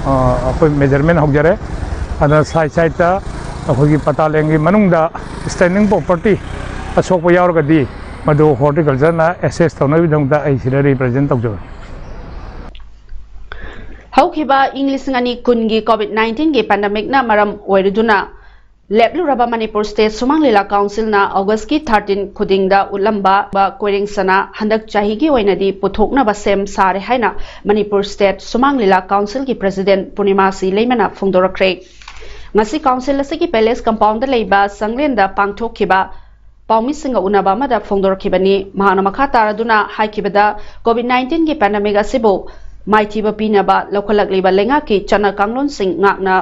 ꯑ, ꯑꯩꯈꯣꯏ ꯃꯦꯖꯔꯃꯦꯟ ꯍꯧꯖꯔꯦ꯫ ꯑꯗꯨꯅ ꯁꯥꯏꯠ ꯁꯥꯏꯠꯇ ꯑꯩꯈꯣꯏꯒꯤ ꯄꯇꯥ ꯂꯦꯟꯒꯤ ꯃꯅꯨꯡꯗ ꯁ꯭ꯇꯦꯟꯗꯤꯡ ꯄ꯭ꯔꯣꯄꯔꯇꯤ ꯑꯁꯣꯛꯄ ꯌꯥꯎꯔꯒꯗꯤ ꯃꯗꯨ ꯍꯣꯔꯇꯤꯀꯜꯆꯔꯅ ꯑꯦꯁꯦꯁ ꯇꯧꯅꯕꯒꯤꯗꯃꯛꯇ ꯑꯩ ꯁꯤꯗ ꯔꯤꯄ꯭ꯔꯖꯦꯟ ꯇꯧꯖꯕꯅꯤ꯫ ꯍꯧꯈꯤꯕ ꯏꯪ ꯂꯤꯁꯤꯡ ꯑꯅꯤ ꯀꯨꯟꯒꯤ COVID nineteen ꯒꯤ ꯄꯦꯟꯗꯦꯃꯤꯛꯅ ꯃꯔꯝ ꯑꯣꯏꯔꯗꯨꯅ ꯂꯦꯞꯂꯨꯔꯕ ꯃꯅꯤꯄꯨꯔ ꯁ꯭ꯇꯦꯠ ꯁꯨꯃꯥꯡ ꯂꯤꯂꯥ ꯀꯥꯎꯟꯁꯤꯜꯅ ꯑꯣꯒꯁꯀꯤ thirteen ꯈꯨꯗꯤꯡꯗ ꯎꯠꯂꯝꯕ ꯀꯣꯏꯔꯦꯡ ꯁꯅꯥ ꯍꯟꯗꯛ ꯆꯍꯤꯒꯤ ꯑꯣꯏꯅꯗꯤ ꯄꯨꯊꯣꯛꯅꯕ ꯁꯦꯝ ꯁꯥꯔꯦ ꯍꯥꯏꯅ ꯃꯅꯤꯄꯨꯔ ꯁ꯭ꯇꯦꯠ ꯁꯨꯃꯥꯡ ꯂꯤꯂꯥ ꯀꯥꯎꯟꯁꯤꯜꯒꯤ ꯄ꯭ꯔꯦꯁꯤꯗꯦꯟꯠ ꯄꯨꯔꯅꯤꯃꯥ ꯁꯤ ꯂꯩꯃꯅ ꯐꯣꯡꯗꯣꯔꯛꯈ꯭ꯔꯦ꯫ ꯉꯁꯤ ꯀꯥꯎꯟꯁꯤꯜ ꯑꯁꯤꯒꯤ ꯄꯦꯂꯦꯁ ꯀꯝꯄꯥꯎꯟꯗ ꯂꯩꯕ ꯁꯪꯂꯦꯟꯗ ꯄꯥꯡꯊꯣꯛꯈꯤꯕ ꯄꯥꯎꯃꯤꯁꯤꯡꯒ ꯎꯅꯕ ꯑꯃꯗ ꯐꯣꯡꯗꯣꯔꯛꯈꯤꯕꯅꯤ꯫ ꯃꯍꯥꯛꯅ ꯃꯈꯥ ꯇꯥꯔꯗꯨꯅ ꯍꯥꯏꯈꯤꯕꯗ, COVID nineteen ꯒꯤ ꯄꯦꯟꯗꯦꯃꯤꯛ ꯑꯁꯤꯕꯨ ꯃꯥꯏꯊꯤꯕ ꯄꯤꯅꯕ ꯂꯧꯈꯠꯂꯛꯂꯤꯕ ꯂꯩꯉꯥꯛꯀꯤ ꯆꯠꯅ ꯀꯥꯡꯂꯣꯟꯁꯤꯡ ꯉꯥꯛꯅ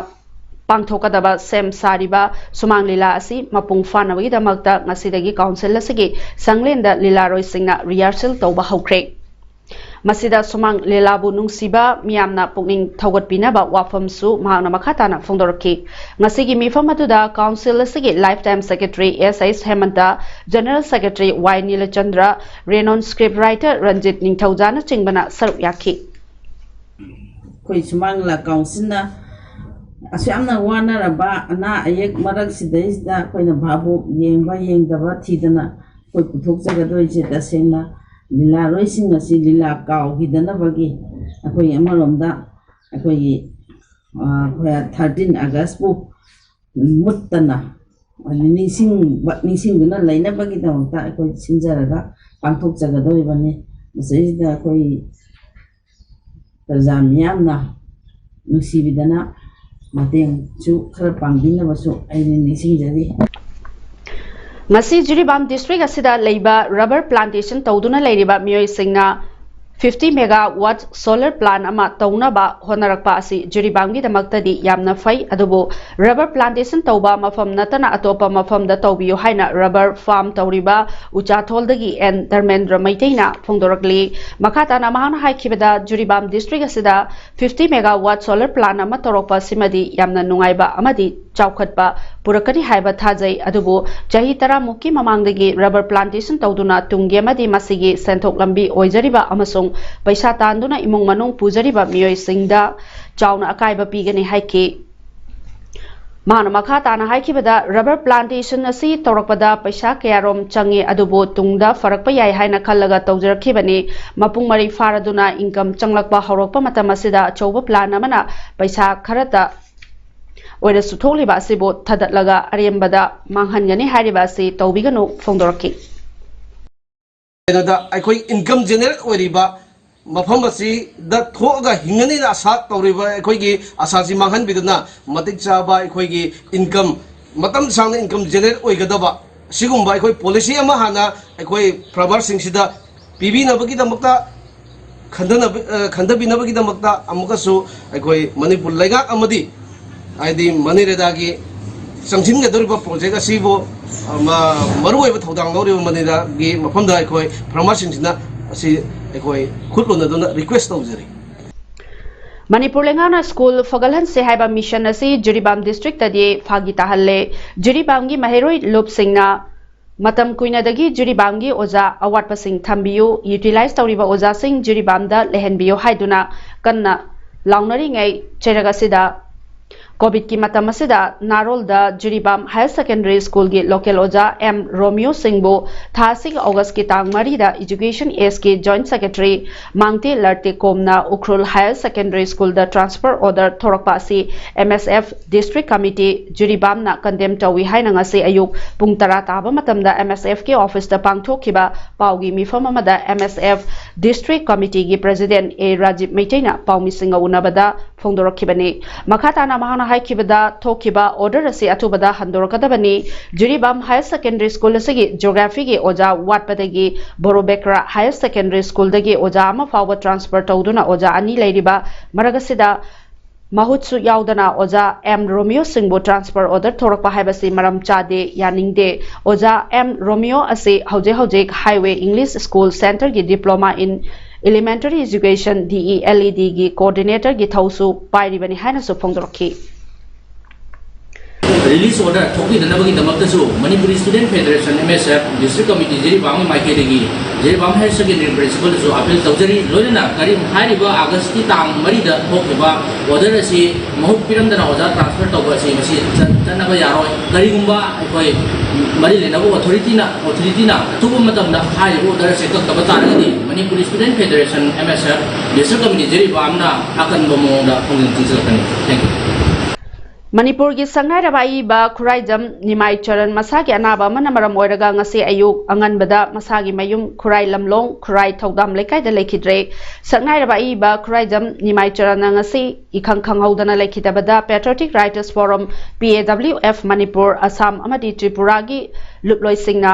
ꯄꯥꯡꯊꯣꯛꯀꯗꯕ ꯁꯦꯝ ꯁꯥꯔꯤꯕ ꯁꯨꯃꯥꯡ ꯂꯤꯂꯥ ꯑꯁꯤ ꯃꯄꯨꯡ ꯐꯥꯅꯕꯒꯤꯗꯃꯛꯇ ꯉꯁꯤꯗꯒꯤ ꯀꯥꯎꯟꯁꯤꯜ ꯑꯁꯤꯒꯤ ꯁꯪꯂꯦꯟꯗ ꯂꯤꯂꯥꯔꯣꯏꯁꯤꯡꯅ ꯔꯤꯍꯔꯁꯦꯜ ꯇꯧꯕ ꯍꯧꯈ꯭ꯔꯦ꯫ ꯃꯁꯤꯗ ꯁꯨꯃꯥꯡ ꯂꯤꯂꯥꯕꯨ ꯅꯨꯡꯁꯤꯕ ꯃꯤꯌꯥꯝꯅ ꯄꯨꯛꯅꯤꯡ ꯊꯧꯒꯠꯄꯤꯅꯕ ꯋꯥꯐꯝꯁꯨ ꯃꯍꯥꯛꯅ ꯃꯈꯥ ꯇꯥꯅ ꯐꯣꯡꯗꯣꯔꯛꯈꯤ꯫ ꯉꯁꯤꯒꯤ ꯃꯤꯐꯝ ꯑꯗꯨꯗ ꯀꯥꯎꯟꯁꯤꯜ ꯑꯁꯤꯒꯤ ꯂꯥꯏꯐ ꯇꯥꯏꯝ ꯁꯦꯀ꯭ꯔꯦꯇꯔꯤ ꯑꯦꯁ ꯑꯩꯆ ꯍꯦꯃꯟꯇ, ꯖꯦꯅꯔꯦꯜ ꯁꯦꯀ꯭ꯔꯦꯇꯔꯤ ꯋꯥꯏ ꯅꯤꯂꯆꯟꯗ꯭ꯔ, ꯔꯦꯅꯣꯟ ꯁ꯭ꯀ꯭ꯔꯤꯞ ꯔꯥꯏꯇꯔ ꯔꯟꯖꯤꯠ ꯅꯤꯡꯊꯧꯖꯥꯅꯆꯤꯡꯕꯅ ꯁꯔꯨꯛ ꯌꯥꯈꯤ꯫ ꯑꯩꯈꯣꯏ ꯁꯨꯃꯥꯡ ꯂꯤꯂꯥ ꯀꯥꯎꯟꯁꯤꯜꯅ ꯑꯁꯨꯛ ꯌꯥꯝꯅ ꯋꯥꯅꯔꯕ ꯑꯅꯥ ꯑꯌꯦꯛ ꯃꯔꯛꯁꯤꯗꯩꯁꯤꯗ ꯑꯩꯈꯣꯏꯅ ꯚꯥꯕꯣꯛ ꯌꯦꯡꯕ ꯌꯦꯡꯗꯕ ꯊꯤꯗꯅ ꯑꯩꯈꯣꯏ ꯄꯨꯊꯣꯛꯆꯒꯗꯣꯏꯁꯦ ꯇꯁꯦꯡꯅ ꯂꯤꯂꯥꯔꯣꯏꯁꯤꯡ ꯑꯁꯤ ꯂꯤꯂꯥ ꯀꯥꯎꯈꯤꯗꯅꯕꯒꯤ ꯑꯩꯈꯣꯏꯒꯤ ꯑꯃꯔꯣꯝꯗ ꯑꯩꯈꯣꯏꯒꯤ, ꯑ, ꯑꯩꯈꯣꯏ thirteen Augustꯄꯨ ꯃꯨꯠꯇꯅ, ꯍꯥꯏꯗꯤ ꯅꯤꯡꯁꯤꯡꯕ, ꯅꯤꯡꯁꯤꯡꯗꯨꯅ ꯂꯩꯅꯕꯒꯤꯗꯃꯛꯇ ꯑꯩꯈꯣꯏ ꯁꯤꯟꯖꯔꯒ ꯄꯥꯡꯊꯣꯛꯆꯒꯗꯧꯔꯤꯕꯅꯤ꯫ ꯃꯁꯤꯗꯩꯁꯤꯗ ꯑꯩꯈꯣꯏ ꯄ꯭ꯔꯖꯥ ꯃꯤꯌꯥꯝꯅ ꯅꯨꯡꯁꯤꯕꯤꯗꯅ ꯃꯇꯦꯡꯁꯨ ꯈꯔ ꯄꯥꯡꯕꯤꯅꯕꯁꯨ ꯑꯩꯅ ꯅꯤꯡꯁꯤꯡꯖꯔꯤ꯫ ꯉꯁꯤ ꯖꯤꯔꯤꯕꯥꯝ ꯗꯤꯁꯇ꯭ꯔꯤꯛ ꯑꯁꯤꯗ ꯂꯩꯕ ꯔꯕꯔ ꯄ꯭ꯂꯥꯟꯇꯦꯁꯟ ꯇꯧꯗꯨꯅ ꯂꯩꯔꯤꯕ ꯃꯤꯑꯣꯏꯁꯤꯡꯅ fifty megawatt solar plant ꯑꯃ ꯇꯧꯅꯕ ꯍꯣꯠꯅꯔꯛꯄ ꯑꯁꯤ ꯖꯤꯔꯤꯕꯥꯝꯒꯤꯗꯃꯛꯇꯗꯤ ꯌꯥꯝꯅ ꯐꯩ꯫ ꯑꯗꯨꯕꯨ ꯔꯕꯔ ꯄ꯭ꯂꯥꯟꯇꯦꯁꯟ ꯇꯧꯕ ꯃꯐꯝ ꯅꯠꯇꯅ ꯑꯇꯣꯞꯄ ꯃꯐꯝꯗ ꯇꯧꯕꯤꯌꯨ ꯍꯥꯏꯅ ꯔꯕꯔ ꯐꯥꯔꯝ ꯇꯧꯔꯤꯕ ꯎꯆꯥꯊꯣꯜꯗꯒꯤ ꯑꯦꯟ ꯙꯔꯃꯦꯟꯗ꯭ꯔ ꯃꯩꯇꯩꯅ ꯐꯣꯡꯗꯣꯔꯛꯂꯤ꯫ ꯃꯈꯥ ꯇꯥꯅ ꯃꯍꯥꯛꯅ ꯍꯥꯏꯈꯤꯕꯗ, ꯖꯤꯔꯤꯕꯥꯝ ꯗꯤꯁꯇ꯭ꯔꯤꯛ ꯑꯁꯤꯗ fifty megawatt solar plant ꯑꯃ ꯇꯧꯔꯛꯄ ꯑꯁꯤꯃꯗꯤ ꯌꯥꯝꯅ ꯅꯨꯡꯉꯥꯏꯕ ꯑꯃꯗꯤ ꯆꯥꯎꯈꯠꯄ ꯄꯨꯔꯛꯀꯅꯤ ꯍꯥꯏꯕ ꯊꯥꯖꯩ꯫ ꯑꯗꯨꯕꯨ ꯆꯍꯤ ꯇꯔꯥꯃꯨꯛꯀꯤ ꯃꯃꯥꯡꯗꯒꯤ ꯔꯕꯔ ꯄ꯭ꯂꯥꯟꯇꯦꯁꯟ ꯇꯧꯗꯨꯅ ꯇꯨꯡꯒꯤ ꯑꯃꯗꯤ ꯃꯁꯤꯒꯤ ꯁꯦꯟꯊꯣꯛ ꯂꯝꯕꯤ ꯑꯣꯏꯖꯔꯤꯕ ꯑꯃꯁꯨꯡ ꯄꯩꯁꯥ ꯇꯥꯟꯗꯨꯅ ꯏꯃꯨꯡ ꯃꯅꯨꯡ ꯄꯨꯖꯔꯤꯕ ꯃꯤꯑꯣꯏꯁꯤꯡꯗ ꯆꯥꯎꯅ ꯑꯀꯥꯏꯕ ꯄꯤꯒꯅꯤ ꯍꯥꯏꯈꯤ꯫ ꯃꯍꯥꯛꯅ ꯃꯈꯥ ꯇꯥꯅ ꯍꯥꯏꯈꯤꯕꯗ, ꯔꯕꯔ ꯄ꯭ꯂꯥꯟꯇꯦꯁꯟ ꯑꯁꯤ ꯇꯧꯔꯛꯄꯗ ꯄꯩꯁꯥ ꯀꯌꯥꯔꯣꯝ ꯆꯪꯉꯤ, ꯑꯗꯨꯕꯨ ꯇꯨꯡꯗ ꯐꯔꯛꯄ ꯌꯥꯏ ꯍꯥꯏꯅ ꯈꯜꯂꯒ ꯇꯧꯖꯔꯛꯈꯤꯕꯅꯤ꯫ ꯃꯄꯨꯡ ꯃꯔꯩ ꯐꯥꯔꯗꯨꯅ ꯏꯟꯀꯝ ꯆꯪꯂꯛꯄ ꯍꯧꯔꯛꯄ ꯃꯇꯝ ꯑꯁꯤꯗ ꯑꯆꯧꯕ ꯄ꯭ꯂꯥꯟ ꯑꯃꯅ ꯄꯩꯁꯥ ꯈꯔꯇ ꯑꯣꯏꯔꯁꯨ ꯊꯣꯛꯂꯤꯕ ꯑꯁꯤꯕꯨ ꯊꯥꯗꯠꯂꯒ ꯑꯔꯦꯝꯕꯗ ꯃꯥꯡꯍꯟꯒꯅꯤ ꯍꯥꯏꯔꯤꯕ ꯑꯁꯤ ꯇꯧꯕꯤꯒꯅꯨ ꯐꯣꯡꯗꯣꯔꯛꯈꯤ꯫ ꯀꯩꯅꯣꯗ ꯑꯩꯈꯣꯏ ꯏꯟꯀꯝ ꯖꯦꯅꯦꯔꯦꯠ ꯑꯣꯏꯔꯤꯕ ꯃꯐꯝ ꯑꯁꯤꯗ ꯊꯣꯛꯑꯒ ꯍꯤꯡꯒꯅꯤꯅ ꯑꯁꯥ ꯇꯧꯔꯤꯕ ꯑꯩꯈꯣꯏꯒꯤ ꯑꯁꯥꯁꯤ ꯃꯥꯡꯍꯟꯕꯤꯗꯨꯅ ꯃꯇꯤꯛ ꯆꯥꯕ ꯑꯩꯈꯣꯏꯒꯤ ꯏꯟꯀꯝ, ꯃꯇꯝ ꯁꯥꯡꯅ ꯏꯟꯀꯝ ꯖꯦꯅꯦꯔꯦꯠ ꯑꯣꯏꯒꯗꯕ ꯑꯁꯤꯒꯨꯝꯕ ꯑꯩꯈꯣꯏ ꯄꯣꯂꯤꯁꯤ ꯑꯃ ꯍꯥꯟꯅ ꯑꯩꯈꯣꯏ ꯐꯥꯔꯃꯔꯁꯤꯡꯁꯤꯗ ꯄꯤꯕꯤꯅꯕꯒꯤꯗꯃꯛꯇ ꯈꯟꯊꯅꯕ-, ꯑ, ꯈꯟꯊꯕꯤꯅꯕꯒꯤꯗꯃꯛꯇ ꯑꯃꯨꯛꯀꯁꯨ ꯑꯩꯈꯣꯏ ꯃꯅꯤꯄꯨꯔ ꯂꯩꯉꯥꯛ ꯑꯃꯗꯤ ꯍꯥꯏꯗꯤ ꯃꯅꯤꯔꯦꯗꯥꯒꯤ ꯆꯪꯁꯤꯟꯒꯗꯧꯔꯤꯕ ꯄ꯭ꯔꯣꯖꯦꯛ ꯑꯁꯤꯕꯨ, ꯑ, ꯃ-, ꯃꯔꯨꯑꯣꯏꯕ ꯊꯧꯗꯥꯡ ꯂꯧꯔꯤꯕ ꯃꯅꯤꯔꯦꯗꯥꯒꯤ ꯃꯐꯝꯗ ꯑꯩꯈꯣꯏ ꯐꯥꯔꯃꯔꯁꯤꯡꯁꯤꯅ ꯑꯁꯤ ꯑꯩꯈꯣꯏ ꯈꯨꯠ ꯂꯣꯟꯅꯗꯨꯅ ꯔꯤꯀ꯭ꯋꯦꯁ ꯇꯧꯖꯔꯤ꯫ ꯃꯅꯤꯄꯨꯔ ꯂꯩꯉꯥꯛꯅ ꯁ꯭ꯀꯨꯜ ꯐꯒꯠꯍꯟꯁꯦ ꯍꯥꯏꯕ ꯃꯤꯁꯟ ꯑꯁꯤ ꯖꯤꯔꯤꯕꯥꯝ ꯗꯤꯁꯇ꯭ꯔꯤꯛꯇꯗꯤ ꯐꯥꯒꯤ ꯇꯥꯍꯜꯂꯦ꯫ ꯖꯤꯔꯤꯕꯥꯝꯒꯤ ꯃꯍꯩꯔꯣꯏ ꯂꯨꯞꯁꯤꯡꯅ ꯃꯇꯝ ꯀꯨꯏꯅꯗꯒꯤ ꯖꯤꯔꯤꯕꯥꯝꯒꯤ ꯑꯣꯖꯥ ꯑꯋꯥꯠꯄꯁꯤꯡ ꯊꯝꯕꯤꯌꯨ, ꯌꯨꯇꯤꯂꯥꯏꯖ ꯇꯧꯔꯤꯕ ꯑꯣꯖꯥꯁꯤꯡ ꯖꯤꯔꯤꯕꯥꯝꯗ ꯂꯩꯍꯟꯕꯤꯌꯨ ꯍꯥꯏꯗꯨꯅ ꯀꯟꯅ ꯂꯥꯎꯅꯔꯤꯉꯩ ꯆꯩꯔꯛ ꯑꯁꯤꯗ ꯀꯣꯚꯤꯗꯀꯤ ꯃꯇꯝ ꯑꯁꯤꯗ ꯅꯥꯔꯣꯜꯗ ꯖꯤꯔꯤꯕꯥꯝ ꯍꯥꯌꯔ ꯁꯦꯀꯦꯟꯗꯔꯤ ꯁ꯭ꯀꯨꯜꯒꯤ ꯂꯣꯀꯦꯜ ꯑꯣꯖꯥ ꯑꯦꯝ ꯔꯣꯃꯤꯌꯣ ꯁꯤꯡꯕꯨ ꯊꯥ ꯑꯁꯤꯒꯤ ꯑꯣꯒꯁꯀꯤ ꯇꯥꯡ ꯃꯔꯤꯗ ꯏꯖꯨꯀꯦꯁꯟ ꯑꯦꯁꯀꯤ ꯖꯣꯏꯟꯠ ꯁꯦꯀ꯭ꯔꯦꯇꯔꯤ ꯃꯥꯡꯇꯦ ꯂꯔꯇꯦꯀꯣꯝꯅ ꯎꯈ꯭ꯔꯨꯜ ꯍꯥꯌꯔ ꯁꯦꯀꯦꯟꯗꯔꯤ ꯁ꯭ꯀꯨꯜꯗ ꯇ꯭ꯔꯥꯟꯁꯐꯔ ꯑꯣꯔꯗꯔ ꯊꯣꯔꯛꯄ ꯑꯁꯤ M S F district committee ꯖꯤꯔꯤꯕꯥꯝꯅ ꯀꯟꯗꯦꯝ ꯇꯧꯏ ꯍꯥꯏꯅ ꯉꯁꯤ ꯑꯌꯨꯛ ꯄꯨꯡ ꯇꯔꯥ ꯇꯥꯕ ꯃꯇꯝꯗ ꯑꯦꯝ ꯑꯦꯁ ꯑꯦꯐꯀꯤ ꯑꯣꯐꯤꯁꯇ ꯄꯥꯡꯊꯣꯛꯈꯤꯕ ꯄꯥꯎꯒꯤ ꯃꯤꯐꯝ ꯑꯃꯗ M S F district ꯀꯃꯤꯇꯤꯒꯤ president ꯑꯦ ꯔꯥꯖꯤꯕ ꯃꯩꯇꯩꯅ ꯄꯥꯎꯃꯤꯁꯤꯡꯒ ꯎꯅꯕꯗ ꯐꯣꯡꯗꯣꯔꯛꯈꯤꯕꯅꯤ꯫ ꯃꯈꯥ ꯇꯥꯅ ꯃꯍꯥꯛꯅ ꯍꯥꯏꯈꯤꯕꯗ, ꯊꯣꯛꯈꯤꯕ ꯑꯣꯔꯗꯔ ꯑꯁꯤ ꯑꯊꯨꯕꯗ ꯍꯟꯗꯣꯔꯛꯀꯗꯕꯅꯤ꯫ ꯖꯤꯔꯤꯕꯥꯝ ꯍꯥꯌꯔ ꯁꯦꯀꯦꯟꯗꯔꯤ ꯁ꯭ꯀꯨꯜ ꯑꯁꯤꯒꯤ ꯖꯤꯑꯣꯒ꯭ꯔꯥꯐꯤꯒꯤ ꯑꯣꯖꯥ ꯋꯥꯠꯄꯗꯒꯤ ꯕꯣꯔꯣꯕꯦꯀ꯭ꯔꯥ ꯍꯥꯌꯔ ꯁꯦꯀꯦꯟꯗꯔꯤ ꯁ꯭ꯀꯨꯜꯗꯒꯤ ꯑꯣꯖꯥ ꯑꯃ ꯐꯥꯎꯕ ꯇ꯭ꯔꯥꯟꯁꯐꯔ ꯇꯧꯗꯨꯅ ꯑꯣꯖꯥ ꯑꯅꯤ ꯂꯩꯔꯤꯕ ꯃꯔꯛ ꯑꯁꯤꯗ ꯃꯍꯨꯠꯁꯨ ꯌꯥꯎꯗꯅ ꯑꯣꯖꯥ ꯑꯦꯝ ꯔꯣꯃꯤꯌꯣ ꯁꯤꯡꯕꯨ ꯇ꯭ꯔꯥꯟꯁꯐꯔ ꯑꯣꯔꯗꯔ ꯊꯣꯔꯛꯄ ꯍꯥꯏꯕꯁꯤ ꯃꯔꯝ ꯆꯥꯗꯦ, ꯌꯥꯅꯤꯡꯗꯦ꯫ ꯑꯣꯖꯥ ꯑꯦꯝ ꯔꯣꯃꯤꯌꯣ ꯑꯁꯤ ꯍꯧꯖꯤꯛ ꯍꯧꯖꯤꯛ ꯍꯥꯏꯋꯦ ꯏꯪꯂꯤꯁ ꯁ꯭ꯀꯨꯜ ꯁꯦꯟꯇꯔꯒꯤ diploma in elementary education, D E L E ꯗꯤꯒꯤ ꯀꯣꯑꯣꯔꯗꯤꯅꯦꯇꯔꯒꯤ ꯊꯧꯁꯨ ꯄꯥꯏꯔꯤꯕꯅꯤ ꯍꯥꯏꯅꯁꯨ ꯐꯣꯡꯗꯣꯔꯛꯈꯤ꯫ ꯔꯤꯂꯤꯁ ꯑꯣꯔꯗꯔ ꯊꯣꯛꯄꯤꯗꯅꯕꯒꯤꯗꯃꯛꯇꯁꯨ Manipuri student federation, M S F, district committee ꯖꯤꯔꯤꯕꯥꯝꯒꯤ ꯃꯥꯏꯀꯩꯗꯒꯤ ꯖꯤꯔꯤꯕꯥꯝ ꯍꯥꯌꯔ ꯁꯦꯀꯦꯟꯗꯔꯤ ꯄ꯭ꯔꯤꯟꯁꯤꯄꯜꯗꯁꯨ ꯑꯄꯤꯜ ꯇꯧꯖꯔꯤ꯫ ꯂꯣꯏꯅꯅ ꯀꯔꯤ ꯍꯥꯏꯔꯤꯕ ꯑꯥꯒꯁꯀꯤ ꯇꯥꯡ ꯃꯔꯤꯗ ꯊꯣꯛꯈꯤꯕ ꯑꯣꯔꯗꯔ ꯑꯁꯤ ꯃꯍꯨꯠ ꯄꯤꯔꯝꯗꯅ ꯑꯣꯖꯥ ꯇ꯭ꯔꯥꯟꯁꯐꯔ ꯇꯧꯕ ꯑꯁꯤ ꯃꯁꯤ ꯆꯠ-, ꯆꯠꯅꯕ ꯌꯥꯔꯣꯏ꯫ ꯀꯔꯤꯒꯨꯝꯕ ꯑꯩꯈꯣꯏ ꯃꯔꯤ ꯂꯩꯅꯕ ꯑꯣꯊꯣꯔꯤꯇꯤꯅ, ꯑꯣꯊꯣꯔꯤꯇꯤꯅ ꯑꯊꯨꯕ ꯃꯇꯝꯗ ꯍꯥꯏꯔꯤꯕ ꯑꯣꯔꯗꯔ ꯑꯁꯤ ꯀꯛꯇꯕ ꯇꯥꯔꯒꯗꯤ Manipuri student federation, M S F, district committee ꯖꯤꯔꯤꯕꯥꯝꯅ ꯑꯀꯟꯕ ꯃꯑꯣꯡꯗ ꯈꯣꯡꯖꯪ ꯆꯪꯁꯤꯜꯂꯛꯀꯅꯤ꯫ Thank you꯫ ꯃꯅꯤꯄꯨꯔꯒꯤ ꯁꯛꯅꯥꯏꯔꯕ ꯑꯏꯕ ꯈꯨꯔꯥꯏꯖꯝ ꯅꯤꯃꯥꯏ ꯆꯔꯟ ꯃꯁꯥꯒꯤ ꯑꯅꯥꯕ ꯑꯃꯅ ꯃꯔꯝ ꯑꯣꯏꯔꯒ ꯉꯁꯤ ꯑꯌꯨꯛ ꯑꯉꯟꯕꯗ ꯃꯁꯥꯒꯤ ꯃꯌꯨꯝ ꯈꯨꯔꯥꯏ ꯂꯝꯂꯣꯡ ꯈꯨꯔꯥꯏ ꯊꯧꯗꯥꯝ ꯂꯩꯀꯥꯏꯗ ꯂꯩꯈꯤꯗ꯭ꯔꯦ꯫ ꯁꯛꯅꯥꯏꯔꯕ ꯑꯏꯕ ꯈꯨꯔꯥꯏꯖꯝ ꯅꯤꯃꯥꯏ ꯆꯔꯟꯅ ꯉꯁꯤ ꯏꯈꯪ ꯈꯪꯍꯧꯗꯅ ꯂꯩꯈꯤꯗꯕꯗ Patriotic Writers Forum, ꯄꯤ ꯑꯦ ꯗꯕ꯭ꯂꯤꯎ ꯑꯦꯐ, ꯃꯅꯤꯄꯨꯔ, ꯑꯁꯥꯝ ꯑꯃꯗꯤ ꯇ꯭ꯔꯤꯄꯨꯔꯥꯒꯤ ꯂꯨꯞꯂꯣꯏꯁꯤꯡꯅ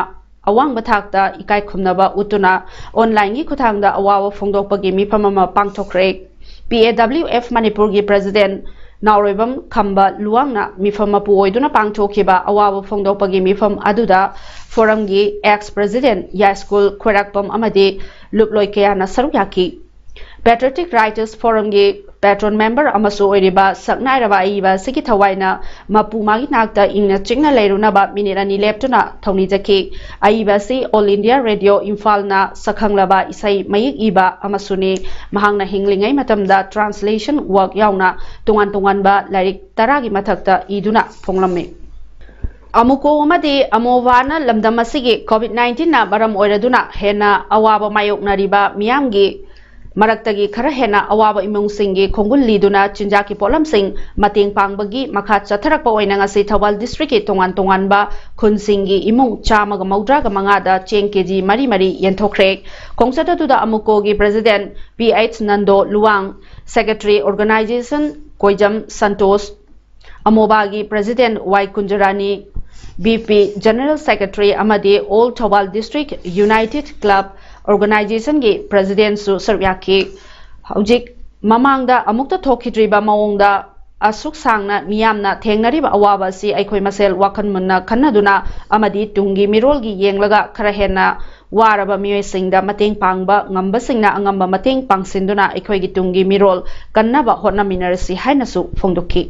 ꯑꯋꯥꯡꯕ ꯊꯥꯛꯇ ꯏꯀꯥꯏ ꯈꯨꯝꯅꯕ ꯎꯠꯇꯨꯅ ꯑꯣꯟꯂꯥꯏꯟꯒꯤ ꯈꯨꯠꯊꯥꯡꯗ ꯑꯋꯥꯕ ꯐꯣꯡꯗꯣꯛꯄꯒꯤ ꯃꯤꯐꯝ ꯑꯃ ꯄꯥꯡꯊꯣꯛꯈ꯭ꯔꯦ꯫ ꯄꯤ ꯑꯦ ꯗꯕ꯭ꯂꯤꯎ ꯑꯦꯐ ꯃꯅꯤꯄꯨꯔꯒꯤ ꯄ꯭ꯔꯦꯁꯤꯗꯦꯟꯠ ꯅꯥꯎꯔꯣꯏꯕꯝ ꯈꯝꯕ ꯂꯨꯋꯥꯡꯅ ꯃꯤꯐꯝ ꯃꯄꯨ ꯑꯣꯏꯗꯨꯅ ꯄꯥꯡꯊꯣꯛꯈꯤꯕ ꯑꯋꯥꯕ ꯐꯣꯡꯗꯣꯛꯄꯒꯤ ꯃꯤꯐꯝ ꯑꯗꯨꯗ ꯐꯣꯔꯝꯒꯤ ꯑꯦꯛꯁ ꯄ꯭ꯔꯦꯁꯤꯗꯦꯟꯠ ꯌꯥꯏꯁ꯭ꯀꯨꯜ ꯈ꯭ꯋꯥꯏꯔꯥꯛꯄꯝ ꯑꯃꯗꯤ ꯂꯨꯞꯂꯣꯏ ꯀꯌꯥꯅ ꯁꯔꯨꯛ ꯌꯥꯈꯤ꯫ Patriotic Writers Forumꯒꯤ patron member ꯑꯃꯁꯨ ꯑꯣꯏꯔꯤꯕ ꯁꯛꯅꯥꯏꯔꯕ ꯑꯏꯕ ꯑꯁꯤꯒꯤ ꯊꯋꯥꯏꯅ ꯃꯄꯨ ꯃꯥꯒꯤ ꯅꯥꯛꯇ ꯏꯪꯅ ꯆꯤꯛꯅ ꯂꯩꯔꯨꯅꯕ ꯃꯤꯅꯤꯠ ꯑꯅꯤ ꯂꯦꯞꯇꯨꯅ ꯊꯧꯅꯤꯖꯈꯤ꯫ ꯑꯏꯕ ꯑꯁꯤ All India Radio ꯏꯝꯐꯥꯜꯅ ꯁꯛꯈꯪꯂꯕ ꯏꯁꯩ ꯃꯌꯦꯛ ꯏꯕ ꯑꯃꯁꯨꯅꯤ꯫ ꯃꯍꯥꯛꯅ ꯍꯤꯡꯂꯤꯉꯩ ꯃꯇꯝꯗ translation work ꯌꯥꯎꯅ ꯇꯣꯉꯥꯟ ꯇꯣꯉꯥꯟꯕ ꯂꯥꯏꯔꯤꯛ ꯇꯔꯥꯒꯤ ꯃꯊꯛꯇ ꯏꯗꯨꯅ ꯐꯣꯡꯂꯝꯃꯤ꯫ ꯑꯃꯨꯀꯣ ꯑꯃꯗꯤ ꯑꯃꯣꯕꯥꯅ ꯂꯝꯗꯝ ꯑꯁꯤꯒꯤ COVID nineteenꯅ ꯃꯔꯝ ꯑꯣꯏꯔꯗꯨꯅ ꯍꯦꯟꯅ ꯑꯋꯥꯕ ꯃꯥꯌꯣꯛꯅꯔꯤꯕ ꯃꯤꯌꯥꯝꯒꯤ ꯃꯔꯛꯇꯒꯤ ꯈꯔ ꯍꯦꯟꯅ ꯑꯋꯥꯕ ꯏꯃꯨꯡꯁꯤꯡꯒꯤ ꯈꯣꯡꯒꯨꯜ ꯂꯤꯗꯨꯅ ꯆꯤꯟꯖꯥꯛꯀꯤ ꯄꯣꯠꯂꯝꯁꯤꯡ ꯃꯇꯦꯡ ꯄꯥꯡꯕꯒꯤ ꯃꯈꯥ ꯆꯠꯊꯔꯛꯄ ꯑꯣꯏꯅ ꯉꯁꯤ ꯊꯧꯕꯥꯜ districtꯀꯤ ꯇꯣꯉꯥꯟ ꯇꯣꯉꯥꯟꯕ ꯈꯨꯟꯁꯤꯡꯒꯤ ꯏꯃꯨꯡ ꯆꯥꯝꯃꯒ ꯃꯧꯗ꯭ꯔꯥꯒ ꯃꯉꯥꯗ ꯆꯦꯡ KG ꯃꯔꯤ ꯃꯔꯤ ꯌꯦꯟꯊꯣꯛꯈ꯭ꯔꯦ꯫ ꯈꯣꯡꯆꯠ ꯑꯗꯨꯗ ꯑꯃꯨꯀꯣꯒꯤ president P H Nando Luwang, secretary organization ꯀꯣꯏꯖꯝ Santosh, ꯑꯃꯣꯕꯥꯒꯤ president Y ꯀꯨꯟꯖꯔꯥꯅꯤ, BP general secretary ꯑꯃꯗꯤ All Thoubal District United Club organizationꯒꯤ presidentꯁꯨ ꯁꯔꯨꯛ ꯌꯥꯈꯤ꯫ ꯍꯧꯖꯤꯛ ꯃꯃꯥꯡꯗ ꯑꯃꯨꯛꯇ ꯊꯣꯛꯈꯤꯗ꯭ꯔꯤꯕ ꯃꯑꯣꯡꯗ ꯑꯁꯨꯛ ꯁꯥꯡꯅ ꯃꯤꯌꯥꯝꯅ ꯊꯦꯡꯅꯔꯤꯕ ꯑꯋꯥꯕ ꯑꯁꯤ ꯑꯩꯈꯣꯏ ꯃꯁꯦꯜ ꯋꯥꯈꯜ ꯃꯨꯟꯅ ꯈꯟꯅꯗꯨꯅ ꯑꯃꯗꯤ ꯇꯨꯡꯒꯤ ꯃꯤꯔꯣꯜꯒꯤ ꯌꯦꯡꯂꯒ ꯈꯔ ꯍꯦꯟꯅ ꯋꯥꯔꯕ ꯃꯤꯑꯣꯏꯁꯤꯡꯗ ꯃꯇꯦꯡ ꯄꯥꯡꯕ ꯉꯝꯕꯁꯤꯡꯅ ꯑꯉꯝꯕ ꯃꯇꯦꯡ ꯄꯥꯡꯁꯤꯟꯗꯨꯅ ꯑꯩꯈꯣꯏꯒꯤ ꯇꯨꯡꯒꯤ ꯃꯤꯔꯣꯜ ꯀꯟꯅꯕ ꯍꯣꯠꯅꯃꯤꯟꯅꯔꯁꯤ ꯍꯥꯏꯅꯁꯨ ꯐꯣꯡꯗꯣꯛꯈꯤ꯫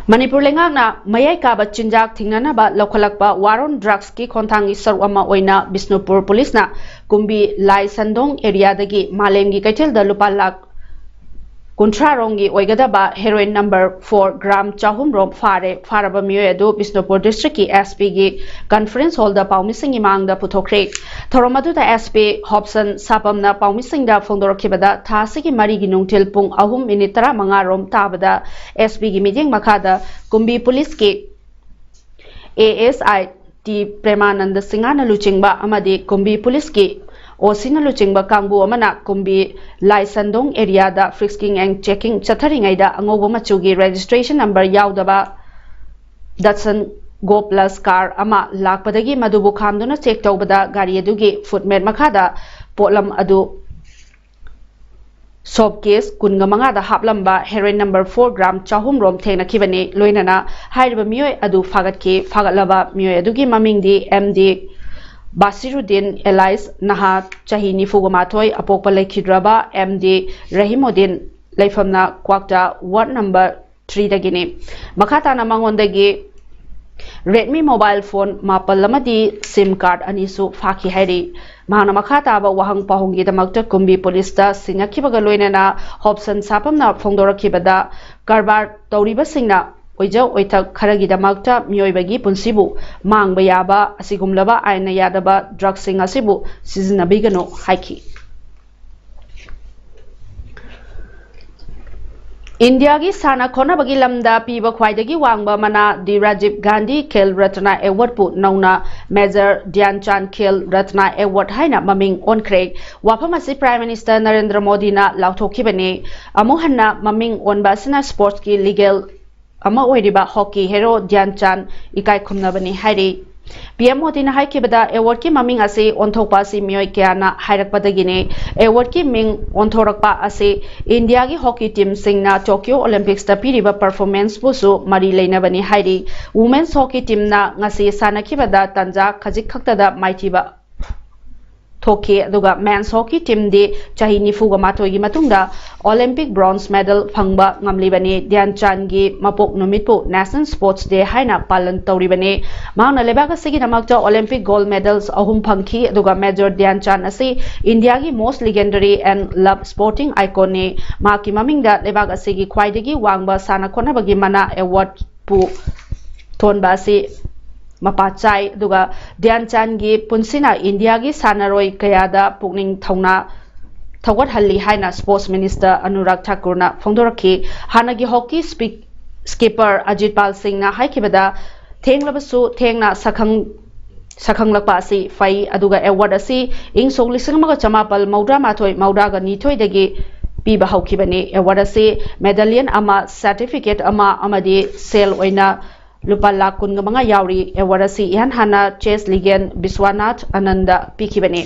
ꯃꯅꯤꯄꯨꯔ ꯂꯩꯉꯥꯛꯅ ꯃꯌꯥꯏ ꯀꯥꯕ ꯆꯤꯟꯖꯥꯛ ꯊꯤꯡꯅꯅꯕ ꯂꯧꯈꯠꯂꯛꯄ War on Drugsꯀꯤ ꯈꯣꯡꯊꯥꯡꯒꯤ ꯁꯔꯨꯛ ꯑꯃ ꯑꯣꯏꯅ ꯕꯤꯁꯅꯨꯄꯨꯔ ꯄꯨꯂꯤꯁꯅ ꯀꯨꯝꯕꯤ ꯂꯥꯏꯁꯟꯗꯣꯡ areaꯗꯒꯤ ꯃꯥꯂꯦꯝꯒꯤ ꯀꯩꯊꯦꯜꯗ ꯂꯨꯄꯥ ꯂꯥꯈ ꯀꯨꯟꯊ꯭ꯔꯥ ꯔꯣꯝꯒꯤ ꯑꯣꯏꯒꯗꯕ heroin number four gram ꯆꯍꯨꯝ ꯔꯣꯝ ꯐꯥꯔꯦ꯫ ꯐꯥꯔꯕ ꯃꯤꯑꯣꯏ ꯑꯗꯨ ꯕꯤꯁꯅꯨꯄꯨꯔ districtꯀꯤ SPꯒꯤ conference hallꯗ ꯄꯥꯎꯃꯤꯁꯤꯡꯒꯤ ꯃꯥꯡꯗ ꯄꯨꯊꯣꯛꯈ꯭ꯔꯦ꯫ ꯊꯧꯔꯝ ꯑꯗꯨꯗ SP ꯍꯣꯞꯁꯟ ꯁꯥꯄꯝꯅ ꯄꯥꯎꯃꯤꯁꯤꯡꯗ ꯐꯣꯡꯗꯣꯔꯛꯈꯤꯕꯗ ꯊꯥ ꯑꯁꯤꯒꯤ ꯃꯔꯤꯒꯤ ꯅꯨꯡꯊꯤꯜ ꯄꯨꯡ ꯑꯍꯨꯝ minute ꯇꯔꯥꯃꯉꯥ ꯔꯣꯝ ꯇꯥꯕꯗ SPꯒꯤ ꯃꯤꯠꯌꯦꯡ ꯃꯈꯥꯗ ꯀꯨꯝꯕꯤ ꯄꯨꯂꯤꯁꯀꯤ ASI ꯇꯤ ꯄ꯭ꯔꯦꯃꯥꯅꯟꯗ ꯁꯤꯡꯍꯅ ꯂꯨꯆꯤꯡꯕ ꯑꯃꯗꯤ ꯀꯨꯝꯕꯤ ꯄꯨꯂꯤꯁꯀꯤ OCꯅ ꯂꯨꯆꯤꯡꯕ ꯀꯥꯡꯕꯨ ꯑꯃꯅ ꯀꯨꯝꯕꯤ ꯂꯥꯏꯁꯟꯗꯣꯡ areaꯗ frisking and checking ꯆꯠꯊꯔꯤꯉꯩꯗ ꯑꯉꯧꯕ ꯃꯆꯨꯒꯤ registration number ꯌꯥꯎꯗꯕ Datsun Go Plus car ꯑꯃ ꯂꯥꯛꯄꯗꯒꯤ ꯃꯗꯨꯕꯨ ꯈꯥꯝꯗꯨꯅ check ꯇꯧꯕꯗ ꯒꯥꯔꯤ ꯑꯗꯨꯒꯤ footmat ꯃꯈꯥꯗ ꯄꯣꯠꯂꯝ ꯑꯗꯨ soap case ꯀꯨꯟꯒ ꯃꯉꯥꯗ ꯍꯥꯞꯂꯝꯕ heroin number four gram ꯆꯍꯨꯝ ꯔꯣꯝ ꯊꯦꯡꯅꯈꯤꯕꯅꯤ꯫ ꯂꯣꯏꯅꯅ ꯍꯥꯏꯔꯤꯕ ꯃꯤꯑꯣꯏ ꯑꯗꯨ ꯐꯥꯒꯠꯈꯤ꯫ ꯐꯥꯒꯠꯂꯕ ꯃꯤꯑꯣꯏ ꯑꯗꯨꯒꯤ ꯃꯃꯤꯡꯗꯤ MD ꯕꯥꯁꯤꯔꯨꯗꯤꯟ ꯑꯦꯂꯥꯏꯁ ꯅꯍꯥ ꯆꯍꯤ ꯅꯤꯐꯨꯒ ꯃꯥꯊꯣꯏ, ꯑꯄꯣꯛꯄ ꯂꯩꯈꯤꯗ꯭ꯔꯕ ꯑꯦꯝ ꯗꯤ ꯔꯍꯤꯃꯨꯗꯤꯟ, ꯂꯩꯐꯝꯅ ꯀ꯭ꯋꯥꯛꯇꯥ ꯋꯥꯔꯗ ꯅꯝꯕꯔ ꯊ꯭ꯔꯤꯗꯒꯤꯅꯤ꯫ ꯃꯈꯥ ꯇꯥꯅ ꯃꯉꯣꯟꯗꯒꯤ ꯔꯦꯗꯃꯤ ꯃꯣꯕꯥꯏꯜ ꯐꯣꯟ ꯃꯥꯄꯜ ꯑꯃꯗꯤ ꯁꯤꯝ ꯀꯥꯔꯗ ꯑꯅꯤꯁꯨ ꯐꯥꯈꯤ ꯍꯥꯏꯔꯤ꯫ ꯃꯍꯥꯛꯅ ꯃꯈꯥ ꯇꯥꯕ ꯋꯥꯍꯪ ꯄꯥꯎꯍꯪꯒꯤꯗꯃꯛꯇ ꯀꯨꯝꯕꯤ ꯄꯨꯂꯤꯁꯇ ꯁꯤꯡꯅꯈꯤꯕꯒ ꯂꯣꯏꯅꯅ ꯍꯣꯞꯁꯟ ꯁꯥꯐꯝꯅ ꯐꯣꯡꯗꯣꯔꯛꯈꯤꯕꯗ, ꯀꯔꯕꯥꯔ ꯇꯧꯔꯤꯕꯁꯤꯡꯅ ꯑꯣꯏꯖ ꯑꯣꯏꯊꯛ ꯈꯔꯒꯤꯗꯃꯛꯇ ꯃꯤꯑꯣꯏꯕꯒꯤ ꯄꯨꯟꯁꯤꯕꯨ ꯃꯥꯡꯕ ꯌꯥꯕ ꯑꯁꯤꯒꯨꯝꯂꯕ ꯑꯥꯏꯟꯅ ꯌꯥꯗꯕ ꯗ꯭ꯔꯒꯁꯤꯡ ꯑꯁꯤꯕꯨ ꯁꯤꯖꯤꯟꯅꯕꯤꯒꯅꯨ ꯍꯥꯏꯈꯤ꯫ ꯏꯟꯗꯤꯌꯥꯒꯤ ꯁꯥꯟꯅ ꯈꯣꯠꯅꯕꯒꯤ ꯂꯝꯗ ꯄꯤꯕ ꯈ꯭ꯋꯥꯏꯗꯒꯤ ꯋꯥꯡꯕ ꯃꯅꯥ ꯗꯤ ꯔꯥꯖꯤꯕ ꯒꯥꯟꯙꯤ ꯈꯦꯜ ꯔꯠꯅ ꯑꯦꯋꯥꯔꯗꯄꯨ ꯅꯧꯅ ꯃꯦꯖꯔ ꯙ꯭ꯌꯥꯟ ꯆꯥꯟꯗ ꯈꯦꯜ ꯔꯠꯅ ꯑꯦꯋꯥꯔꯗ ꯍꯥꯏꯅ ꯃꯃꯤꯡ ꯑꯣꯟꯈ꯭ꯔꯦ꯫ ꯋꯥꯐꯝ ꯑꯁꯤ ꯄ꯭ꯔꯥꯏꯝ ꯃꯤꯅꯤꯁꯇꯔ ꯅꯔꯦꯟꯗ꯭ꯔ ꯃꯣꯗꯤꯅ ꯂꯥꯎꯊꯣꯛꯈꯤꯕꯅꯤ꯫ ꯑꯃꯨꯛ ꯍꯟꯅ ꯃꯃꯤꯡ ꯑꯣꯟꯕ ꯑꯁꯤꯅ ꯁ꯭ꯄꯣꯔꯠꯁꯀꯤ ꯂꯤꯒꯦꯜ ꯑꯃ ꯑꯣꯏꯔꯤꯕ ꯍꯣꯀꯤ ꯍꯦꯔꯣ ꯙ꯭ꯌꯥꯟ ꯆꯥꯟꯗ ꯏꯀꯥꯏ ꯈꯨꯝꯅꯕꯅꯤ ꯍꯥꯏꯔꯤ꯫ ꯄꯤ ꯑꯦꯝ ꯃꯣꯗꯤꯅ ꯍꯥꯏꯈꯤꯕꯗ, ꯑꯦꯋꯥꯔꯗꯀꯤ ꯃꯃꯤꯡ ꯑꯁꯤ ꯑꯣꯟꯊꯣꯛꯄ ꯑꯁꯤ ꯃꯤꯑꯣꯏ ꯀꯌꯥꯅ ꯍꯥꯏꯔꯛꯄꯗꯒꯤꯅꯤ꯫ ꯑꯦꯋꯥꯔꯗꯀꯤ ꯃꯤꯡ ꯑꯣꯟꯊꯣꯔꯛꯄ ꯑꯁꯤ ꯏꯟꯗꯤꯌꯥꯒꯤ ꯍꯣꯀꯤ ꯇꯤꯝꯁꯤꯡꯅ ꯇꯣꯀꯤꯌꯣ ꯑꯣꯂꯤꯝꯄꯤꯛꯁꯇ ꯄꯤꯔꯤꯕ ꯄꯔꯐꯣꯔꯃꯦꯟꯁꯄꯨꯁꯨ ꯃꯔꯤ ꯂꯩꯅꯕꯅꯤ ꯍꯥꯏꯔꯤ꯫ ꯋꯨꯃꯦꯟꯁ ꯍꯣꯀꯤ ꯇꯤꯝꯅ ꯉꯁꯤ ꯁꯥꯟꯅꯈꯤꯕꯗ ꯇꯥꯟꯖꯥ ꯈꯖꯤꯛ ꯈꯛꯇꯗ ꯃꯥꯏꯊꯤꯕ ꯊꯣꯛꯈꯤ꯫ ꯑꯗꯨꯒ ꯃꯦꯟꯁ ꯍꯣꯀꯤ ꯇꯤꯝꯗꯤ ꯆꯍꯤ ꯅꯤꯐꯨꯒ ꯃꯥꯊꯣꯏꯒꯤ ꯃꯇꯨꯡꯗ ꯑꯣꯂꯤꯝꯄꯤꯛ ꯕ꯭ꯔꯣꯟꯖ ꯃꯦꯗꯜ ꯐꯪꯕ ꯉꯝꯂꯤꯕꯅꯤ꯫ ꯙ꯭ꯌꯥꯟ ꯆꯥꯟꯗꯒꯤ ꯃꯄꯣꯛ ꯅꯨꯃꯤꯠꯄꯨ ꯅꯦꯁꯅꯦꯜ ꯁ꯭ꯄꯣꯔꯠꯁ ꯗꯦ ꯍꯥꯏꯅ ꯄꯥꯂꯟ ꯇꯧꯔꯤꯕꯅꯤ꯫ ꯃꯍꯥꯛꯅ ꯂꯩꯕꯥꯛ ꯑꯁꯤꯒꯤꯗꯃꯛꯇ ꯑꯣꯂꯤꯝꯄꯤꯛ ꯒꯣꯜꯗ ꯃꯦꯗꯜꯁ ꯑꯍꯨꯝ ꯐꯪꯈꯤ꯫ ꯑꯗꯨꯒ ꯃꯦꯖꯔ ꯙ꯭ꯌꯥꯟ ꯆꯥꯟꯗ ꯑꯁꯤ ꯏꯟꯗꯤꯌꯥꯒꯤ most legendary and loved sporting iconꯅꯤ꯫ ꯃꯍꯥꯛꯀꯤ ꯃꯃꯤꯡꯗ ꯂꯩꯕꯥꯛ ꯑꯁꯤꯒꯤ ꯈ꯭ꯋꯥꯏꯗꯒꯤ ꯋꯥꯡꯕ ꯁꯥꯟꯅ ꯈꯣꯠꯅꯕꯒꯤ ꯃꯅꯥ ꯑꯦꯋꯥꯔꯗꯄꯨ ꯊꯣꯟꯕ ꯑꯁꯤ ꯃꯄꯥ ꯆꯥꯏ꯫ ꯑꯗꯨꯒ ꯙ꯭ꯌꯥꯟ ꯆꯥꯟꯗꯒꯤ ꯄꯨꯟꯁꯤꯅ ꯏꯟꯗꯤꯌꯥꯒꯤ ꯁꯥꯟꯅꯔꯣꯏ ꯀꯌꯥꯗ ꯄꯨꯛꯅꯤꯡ ꯊꯧꯅꯥ ꯊꯧꯒꯠꯍꯜꯂꯤ ꯍꯥꯏꯅ ꯁ꯭ꯄꯣꯔꯠꯁ ꯃꯤꯅꯤꯁꯇꯔ ꯑꯅꯨꯔꯥꯒ ꯊꯥꯀꯨꯔꯅ ꯐꯣꯡꯗꯣꯔꯛꯈꯤ꯫ ꯍꯥꯟꯅꯒꯤ ꯍꯣꯀꯤ ꯁ꯭ꯄꯤꯛ-, ꯁ꯭ꯀꯤꯞꯄꯔ ꯑꯖꯤꯠ ꯄꯥꯜ ꯁꯤꯡꯅ ꯍꯥꯏꯈꯤꯕꯗ, ꯊꯦꯡꯂꯕꯁꯨ ꯊꯦꯡꯅ ꯁꯛꯈꯪ-, ꯁꯛꯈꯪꯂꯛꯄ ꯑꯁꯤ ꯐꯩ꯫ ꯑꯗꯨꯒ ꯑꯦꯋꯥꯔꯗ ꯑꯁꯤ ꯏꯪ ꯁꯣꯛ ꯂꯤꯁꯤꯡ ꯑꯃꯒ ꯆꯃꯥꯄꯜ ꯃꯧꯗ꯭ꯔꯥ ꯃꯥꯊꯣꯏ ꯃꯧꯗ꯭ꯔꯥꯒ ꯅꯤꯊꯣꯏꯗꯒꯤ ꯄꯤꯕ ꯍꯧꯈꯤꯕꯅꯤ꯫ ꯑꯦꯋꯥꯔꯗ ꯑꯁꯤ ꯃꯦꯗꯥꯂꯤꯌꯟ ꯑꯃ, ꯁꯥꯔꯇꯤꯐꯤꯀꯦꯠ ꯑꯃ ꯑꯃꯗꯤ ꯁꯦꯜ ꯑꯣꯏꯅ ꯂꯨꯄꯥ ꯂꯥꯈ ꯀꯨꯟꯒ ꯃꯉꯥ ꯌꯥꯎꯔꯤ꯫ ꯑꯦꯋꯥꯔꯗ ꯑꯁꯤ ꯏꯍꯥꯟ ꯍꯥꯟꯅ ꯆꯦꯁ ꯂꯤꯒꯦꯟ ꯕꯤꯁ꯭ꯋꯥꯅꯥꯊ ꯑꯅꯟꯗ ꯄꯤꯈꯤꯕꯅꯤ꯫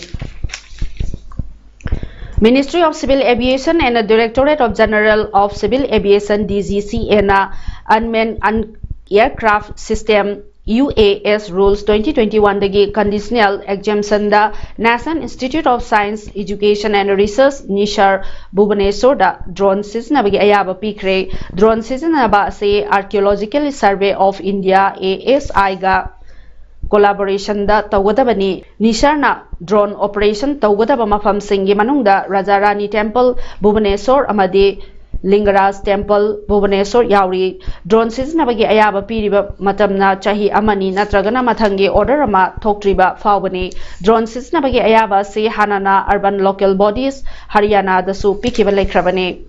Ministry of Civil Aviation and Directorate of General of Civil Aviation, D G C A ꯅ unmanned un-, aircraft system U A S Rules twenty twenty-one ꯗꯒꯤ conditional exemption the National Institute of Science, Education and Research, NISHAR, ꯚꯨꯕꯅꯦꯁꯣꯔꯗ drone ꯁꯤꯖꯤꯟꯅꯕꯒꯤ ꯑꯌꯥꯕ ꯄꯤꯈ꯭ꯔꯦ꯫ Drone ꯁꯤꯖꯤꯟꯅꯕ ꯑꯁꯤ Archaeological Survey of India, A S I, ꯒ collaboration ꯗ ꯇꯧꯒꯗꯕꯅꯤ꯫ NISHAR ꯅ drone operation ꯇꯧꯒꯗꯕ ꯃꯐꯝꯁꯤꯡꯒꯤ ꯃꯅꯨꯡꯗ ꯔꯥꯖꯥ ꯔꯥꯅꯤ Temple, ꯚꯨꯕꯅꯦꯁꯣꯔ ꯑꯃꯗꯤ ꯂꯤꯡꯒꯔꯥꯖ Temple, ꯚꯨꯕꯅꯦꯁꯣꯔ ꯌꯥꯎꯔꯤ꯫ Drone ꯁꯤꯖꯤꯟꯅꯕꯒꯤ ꯑꯌꯥꯕ ꯄꯤꯔꯤꯕ ꯃꯇꯝꯅ ꯆꯍꯤ ꯑꯃꯅꯤ ꯅꯠꯇ꯭ꯔꯒꯅ ꯃꯊꯪꯒꯤ order ꯑꯃ ꯊꯣꯛꯇ꯭ꯔꯤꯕ ꯐꯥꯎꯕꯅꯤ꯫ Drone ꯁꯤꯖꯤꯟꯅꯕꯒꯤ ꯑꯌꯥꯕ ꯑꯁꯤ ꯍꯥꯟꯅꯅ urban local bodies, ꯍꯔꯤꯌꯥꯅꯥꯗꯁꯨ ꯄꯤꯈꯤꯕ ꯂꯩꯈ꯭ꯔꯕꯅꯤ꯫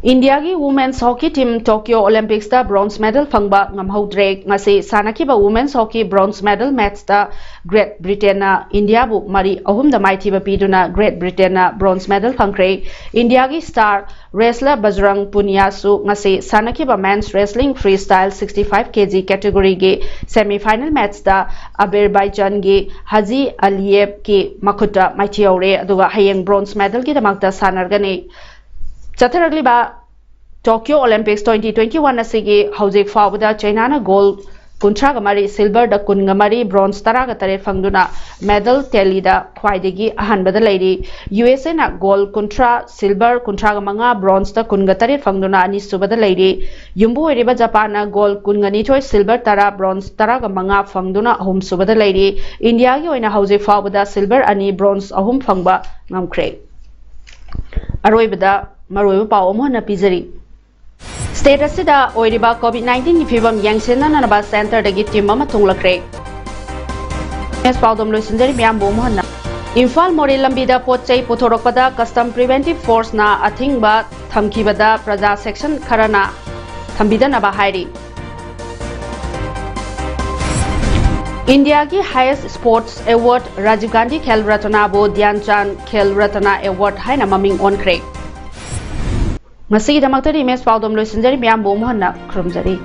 ꯏꯟꯗꯤꯌꯥꯒꯤ Women's Hockey Team Tokyo Olympics ꯇ bronze medal ꯐꯪꯕ ꯉꯝꯍꯧꯗ꯭ꯔꯦ꯫ ꯉꯁꯤ ꯁꯥꯟꯅꯈꯤꯕ Women's Hockey bronze medal match ꯇ Great Britain ꯅ ꯏꯟꯗꯤꯌꯥꯕꯨ ꯃꯔꯤ ꯑꯍꯨꯝꯗ ꯃꯥꯏꯊꯤꯕ ꯄꯤꯗꯨꯅ Great Britain ꯅ bronze medal ꯐꯪꯈ꯭ꯔꯦ꯫ ꯏꯟꯗꯤꯌꯥꯒꯤ star wrestler ꯕꯖꯔꯪ ꯄꯨꯅꯤꯌꯥꯁꯨ ꯉꯁꯤ ꯁꯥꯟꯅꯈꯤꯕ men's wrestling freestyle sixty-five K G category ꯒꯤ semi final match ꯇ Azerbaijan ꯒꯤ ꯍꯥꯖꯤ ꯑꯂꯤꯌꯦꯚ ꯀꯤ ꯃꯈꯨꯠꯇ ꯃꯥꯏꯊꯤꯍꯧꯔꯦ, ꯑꯗꯨꯒ ꯍꯌꯦꯡ bronze medal ꯒꯤꯗꯃꯛꯇ ꯁꯥꯟꯅꯔꯒꯅꯤ꯫ ꯆꯠꯊꯔꯛꯂꯤꯕ Tokyo Olympics twenty twenty-one ꯑꯁꯤꯒꯤ ꯍꯧꯖꯤꯛ ꯐꯥꯎꯕꯗ ꯆꯩꯅꯥꯅ gold ꯀꯨꯟꯊ꯭ꯔꯥꯒ ꯃꯔꯤ, silver ꯗ ꯀꯨꯟꯒ ꯃꯔꯤ, bronze ꯇꯔꯥꯒ ꯇꯔꯦꯠ ꯐꯪꯗꯨꯅ medal tally ꯗ ꯈ꯭ꯋꯥꯏꯗꯒꯤ ꯑꯍꯥꯟꯕꯗ ꯂꯩꯔꯤ꯫ U S A ꯅ gold ꯀꯨꯟꯊ꯭ꯔꯥ, silver ꯀꯨꯟꯊ꯭ꯔꯥꯒ ꯃꯉꯥ, bronze ꯇ ꯀꯨꯟꯒ ꯇꯔꯦꯠ ꯐꯪꯗꯨꯅ ꯑꯅꯤꯁꯨꯕꯗ ꯂꯩꯔꯤ꯫ ꯌꯨꯝꯕꯨ ꯑꯣꯏꯔꯤꯕ ꯖꯄꯥꯟꯅ gold ꯀꯨꯟꯒ ꯅꯤꯊꯣꯏ, silver ꯇꯔꯥ, bronze ꯇꯔꯥꯒ ꯃꯉꯥ ꯐꯪꯗꯨꯅ ꯑꯍꯨꯝꯁꯨꯕꯗ ꯂꯩꯔꯤ꯫ ꯏꯟꯗꯤꯌꯥꯒꯤ ꯑꯣꯏꯅ ꯍꯧꯖꯤꯛ ꯐꯥꯎꯕꯗ silver ꯑꯅꯤ, bronze ꯑꯍꯨꯝ ꯐꯪꯕ ꯉꯝꯈ꯭ꯔꯦ꯫ ꯑꯔꯣꯏꯕꯗ ꯃꯔꯨꯑꯣꯏꯕ ꯄꯥꯎ ꯑꯃꯨꯛ ꯍꯟꯅ ꯄꯤꯖꯔꯤ꯫ State ꯑꯁꯤꯗ ꯑꯣꯏꯔꯤꯕ COVID nineteen ꯒꯤ ꯐꯤꯕꯝ ꯌꯦꯡꯁꯤꯟꯅꯅꯕ centre ꯗꯒꯤ team ꯑꯃ ꯊꯨꯡꯂꯈ꯭ꯔꯦ꯫ News ꯄꯥꯎꯗꯝ ꯂꯣꯏꯁꯤꯟꯖꯔꯤ ꯃꯤꯌꯥꯝꯕꯨ ꯑꯃꯨꯛ ꯍꯟꯅ꯫ ꯏꯝꯐꯥꯜ ꯃꯣꯔꯦ ꯂꯝꯕꯤꯗ ꯄꯣꯠ ꯆꯩ ꯄꯨꯊꯣꯔꯛꯄꯗ Custom Preventive Force ꯅ ꯑꯊꯤꯡꯕ ꯊꯝꯈꯤꯕꯗ ꯄ꯭ꯔꯖꯥ section ꯈꯔꯅ ꯊꯝꯕꯤꯗꯅꯕ ꯍꯥꯏꯔꯤ꯫ ꯏꯟꯗꯤꯌꯥꯒꯤ highest sports award Rajiv Gandhi Khel Ratna ꯕꯨ ꯙ꯭ꯌꯥꯟ ꯆꯥꯟꯗ ꯈꯦꯜ ꯔꯠꯅ award ꯍꯥꯏꯅ ꯃꯃꯤꯡ ꯑꯣꯟꯈ꯭ꯔꯦ꯫ ꯉꯁꯤꯒꯤꯗꯃꯛꯇꯗꯤ ꯃꯦꯁ ꯄꯥꯎꯗꯝ ꯂꯣꯏꯁꯤꯟꯖꯔꯤ꯫ ꯃꯤꯌꯥꯝꯕꯨ ꯑꯃꯨꯛ ꯍꯟꯅ ꯈꯨꯔꯨꯝꯖꯔꯤ꯫